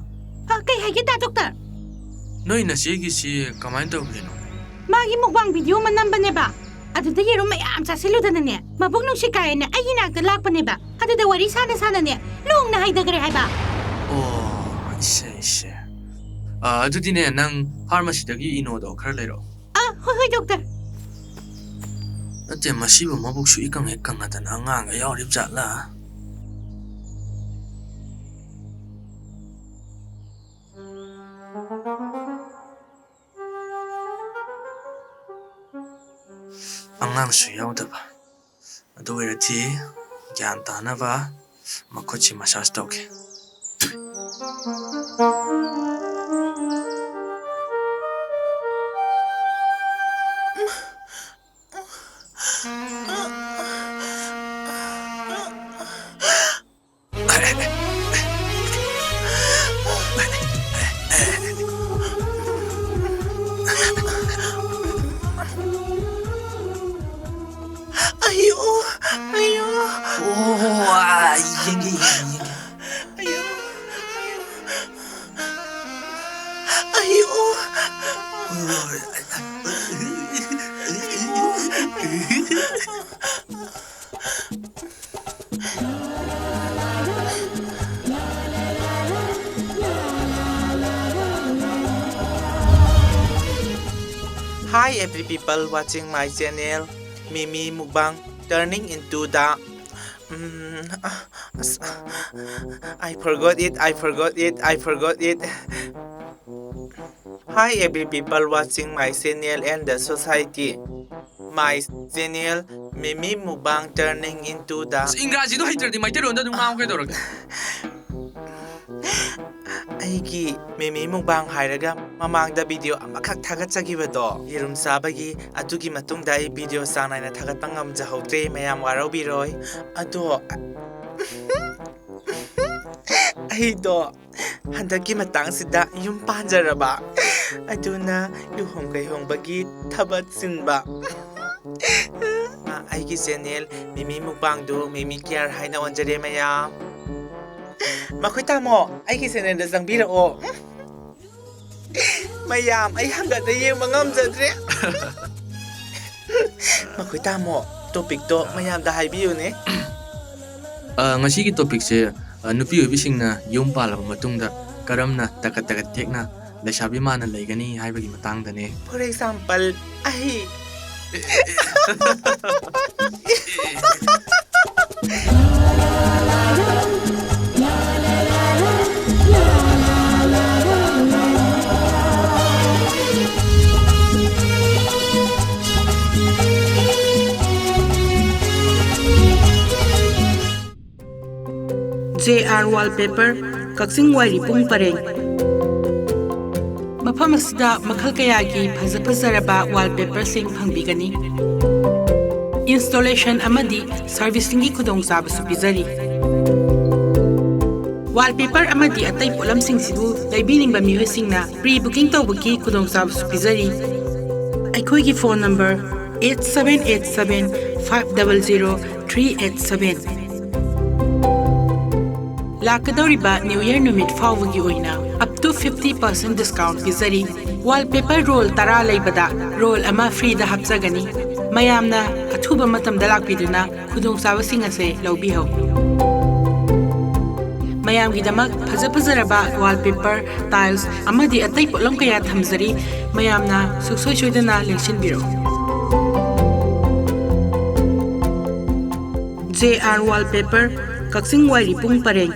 ꯑ, ꯀꯩ ꯍꯥꯏꯒꯦ, ꯗꯥ doctor? ꯅꯣꯏ ꯅꯆꯦꯒꯤꯁꯤ ꯀꯃꯥꯏꯅ ꯇꯧꯈ꯭ꯔꯤꯅꯣ? ꯃꯥꯒꯤ mukbang video ꯑꯃ ꯅꯝꯕꯅꯦꯕ꯫ ꯑꯗꯨꯗ ꯌꯦꯔꯨꯝ ꯃꯌꯥꯝ ꯆꯥꯁꯤꯜꯂꯨꯗꯅꯅꯦ, ꯃꯕꯨꯛ ꯅꯨꯡꯁꯤ ꯀꯥꯏꯅ ꯑꯩꯒꯤ ꯅꯥꯛꯇ ꯂꯥꯛꯄꯅꯦꯕ꯫ ꯑꯗꯨꯗ ꯋꯥꯔꯤ ꯁꯥꯅ ꯁꯥꯅꯅꯦ, ꯂꯣꯡꯅ ꯍꯩꯊꯈ꯭ꯔꯦ ꯍꯥꯏꯕ꯫ ꯑꯣ, ꯏꯁꯦ, ꯏꯁꯦ꯫ ꯑꯥ, ꯑꯗꯨꯗꯤꯅꯦ, ꯅꯪ ꯐꯥꯔꯃꯥꯁꯤꯗꯒꯤ ꯏꯅꯣꯗꯣ ꯈꯔ ꯂꯩꯔꯛꯑꯣ꯫ ꯑꯥ, ꯍꯣꯏ, ꯍꯣꯏ, ꯗꯣꯛꯇꯔ꯫ ꯅꯠꯇꯦ, ꯃꯁꯤꯕꯨ ꯃꯕꯨꯛꯁꯨ ꯏꯀꯪ ꯍꯦꯛ ꯀꯪꯉꯗꯅ ꯑꯉꯥꯡꯒ ꯌꯥꯎꯔꯤꯕ ꯖꯥꯠꯂꯥ? ꯑꯉꯥꯡꯁꯨ ꯌꯥꯎꯗꯕ꯫ ꯑꯗꯨ ꯑꯣꯏꯔꯗꯤ ꯒ꯭ꯌꯥꯟ ꯇꯥꯅꯕ ꯃꯈꯨꯠꯁꯤ ꯃꯁꯥꯖ ꯇꯧꯒꯦ꯫ ꯑꯌꯣ, ꯑꯌꯣ꯫ ꯑꯣ, ꯑꯥ, ꯌꯦꯡꯒꯦ, ꯌꯦꯡꯒꯦ, ꯌꯦꯡꯒꯦ꯫ ꯑꯌꯣ, ꯑꯌꯣ꯫ ꯑꯌꯣ꯫ Hi every people watching my channel, Mimi Mukbang turning into the, mm, ah, as-, I forgot it, I forgot it, I forgot it. Hi every people watching my channel and the society. My channel, Mimi Mukbang turning into the ꯑꯁ, ꯏꯪꯒ꯭ꯔꯥꯖꯤꯗꯣ ꯍꯩꯇ꯭ꯔꯗꯤ ꯃꯩꯇꯩꯂꯣꯟꯗ ꯑꯗꯨꯝ ꯉꯥꯡꯉꯨ ꯀꯩꯗꯧꯔꯒꯦ? ꯑꯩꯒꯤ ꯃꯤꯃꯤ mukbang ꯍꯥꯏꯔꯒ ꯃꯃꯥꯡꯗ ꯚꯤꯗꯤꯑꯣ ꯑꯃꯈꯛ ꯊꯥꯒꯠꯆꯈꯤꯕꯗꯣ, ꯌꯦꯔꯨꯝ ꯆꯥꯕꯒꯤ, ꯑꯗꯨꯒꯤ ꯃꯇꯨꯡꯗ ꯑꯩ ꯚꯤꯗꯤꯑꯣ ꯆꯥꯡ ꯅꯥꯏꯅ ꯊꯥꯒꯠꯄ ꯉꯝꯖꯍꯧꯗ꯭ꯔꯦ, ꯃꯌꯥꯝ ꯋꯥꯔꯧꯕꯤꯔꯣꯏ꯫ ꯑꯗꯣ ꯑꯩꯗꯣ ꯍꯟꯗꯛꯀꯤ ꯃꯇꯥꯡꯁꯤꯗ ꯌꯨꯝ ꯄꯥꯟꯖꯔꯕ, ꯑꯗꯨꯅ ꯂꯨꯍꯣꯡ ꯀꯩꯍꯣꯡꯕꯒꯤ ꯊꯕꯛ ꯆꯤꯟꯕ꯫ ꯑꯩꯒꯤ ꯆꯦꯅꯦꯜ ꯃꯤꯃꯤ ꯃꯨꯛꯕꯥꯡꯗꯨ ꯃꯤꯃꯤ ꯀꯤꯌꯥꯔ ꯍꯥꯏꯅ ꯑꯣꯟꯖꯔꯦ ꯃꯌꯥꯝ꯫ ꯃꯈꯣꯏ ꯇꯥꯃꯣ, ꯑꯩꯒꯤ ꯆꯦꯅꯦꯜꯗ ꯆꯪꯕꯤꯔꯛꯑꯣ꯫ ꯃꯌꯥꯝ, ꯑꯩ ꯍꯪꯒꯠꯅ ꯌꯦꯡꯕ ꯉꯝꯖꯗ꯭ꯔꯦ꯫ ꯃꯈꯣꯏ ꯇꯥꯃꯣ, ꯇꯣꯄꯤꯛꯇꯣ ꯃꯌꯥꯝꯗ ꯍꯥꯏꯕꯤꯌꯨꯅꯦ꯫ ꯑ, ꯉꯁꯤꯒꯤ ꯇꯣꯄꯤꯛꯁꯦ, ꯑ, ꯅꯨꯄꯤ ꯑꯣꯏꯕꯤꯁꯤꯡꯅ ꯌꯨꯝ ꯄꯥꯜꯂꯕ ꯃꯇꯨꯡꯗ ꯀꯔꯝꯅ ꯇꯀꯠ ꯇꯀꯠ ꯇꯦꯛꯅ ꯂꯩꯁꯥꯕꯤ ꯃꯥꯟꯅ ꯂꯩꯒꯅꯤ ꯍꯥꯏꯕꯒꯤ ꯃꯇꯥꯡꯗꯅꯦ꯫ For example, ꯑꯩ꯫ J R Wallpaper, ꯀꯛꯆꯤꯡ ꯋꯥꯏꯔꯤꯄꯨꯡ ꯄꯔꯦꯡ꯫ ꯃꯐꯝ ꯑꯁꯤꯗ ꯃꯈꯜ ꯀꯌꯥꯒꯤ ꯐꯖ ꯐꯖꯔꯕ wallpaperꯁꯤꯡ ꯐꯪꯕꯤꯒꯅꯤ꯫ Installation ꯑꯃꯗꯤ servicingꯒꯤ ꯈꯨꯗꯣꯡꯆꯥꯕꯁꯨ ꯄꯤꯖꯔꯤ꯫ Wallpaper ꯑꯃꯗꯤ ꯑꯇꯩ ꯄꯣꯠꯂꯝꯁꯤꯡꯁꯤꯕꯨ ꯂꯩꯕꯤꯅꯤꯡꯕ ꯃꯤꯑꯣꯏꯁꯤꯡꯅ pre booking ꯇꯧꯕꯒꯤ ꯈꯨꯗꯣꯡꯆꯥꯕꯁꯨ ꯄꯤꯖꯔꯤ꯫ ꯑꯩꯈꯣꯏꯒꯤ phone number eight seven eight seven five double zero three eight seven꯫ ꯂꯥꯛꯀꯗꯧꯔꯤꯕ New Year ꯅꯨꯃꯤꯠ ꯐꯥꯎꯕꯒꯤ ꯑꯣꯏꯅ up to fifty percent discount ꯄꯤꯖꯔꯤ꯫ Wallpaper roll ꯇꯔꯥ ꯂꯩꯕꯗ roll ꯑꯃ freeꯗ ꯍꯥꯞꯆꯒꯅꯤ꯫ ꯃꯌꯥꯝꯅ ꯑꯊꯨꯕ ꯃꯇꯝꯗ ꯂꯥꯛꯄꯤꯗꯨꯅ ꯈꯨꯗꯣꯡꯆꯥꯕꯁꯤꯡ ꯑꯁꯦ ꯂꯧꯕꯤꯍꯧ꯫ ꯃꯌꯥꯝꯒꯤꯗꯃꯛ ꯐꯖ ꯐꯖꯔꯕ wallpaper, tiles ꯑꯃꯗꯤ ꯑꯇꯩ ꯄꯣꯠꯂꯝ ꯀꯌꯥ ꯊꯝꯖꯔꯤ꯫ ꯃꯌꯥꯝꯅ ꯁꯨꯡꯁꯣꯏ ꯁꯣꯏꯗꯅ ꯂꯦꯡꯁꯤꯟꯕꯤꯔꯛꯎ꯫ J R Wallpaper, ꯀꯛꯆꯤꯡ ꯋꯥꯏꯔꯤꯄꯨꯡ ꯄꯔꯦꯡ꯫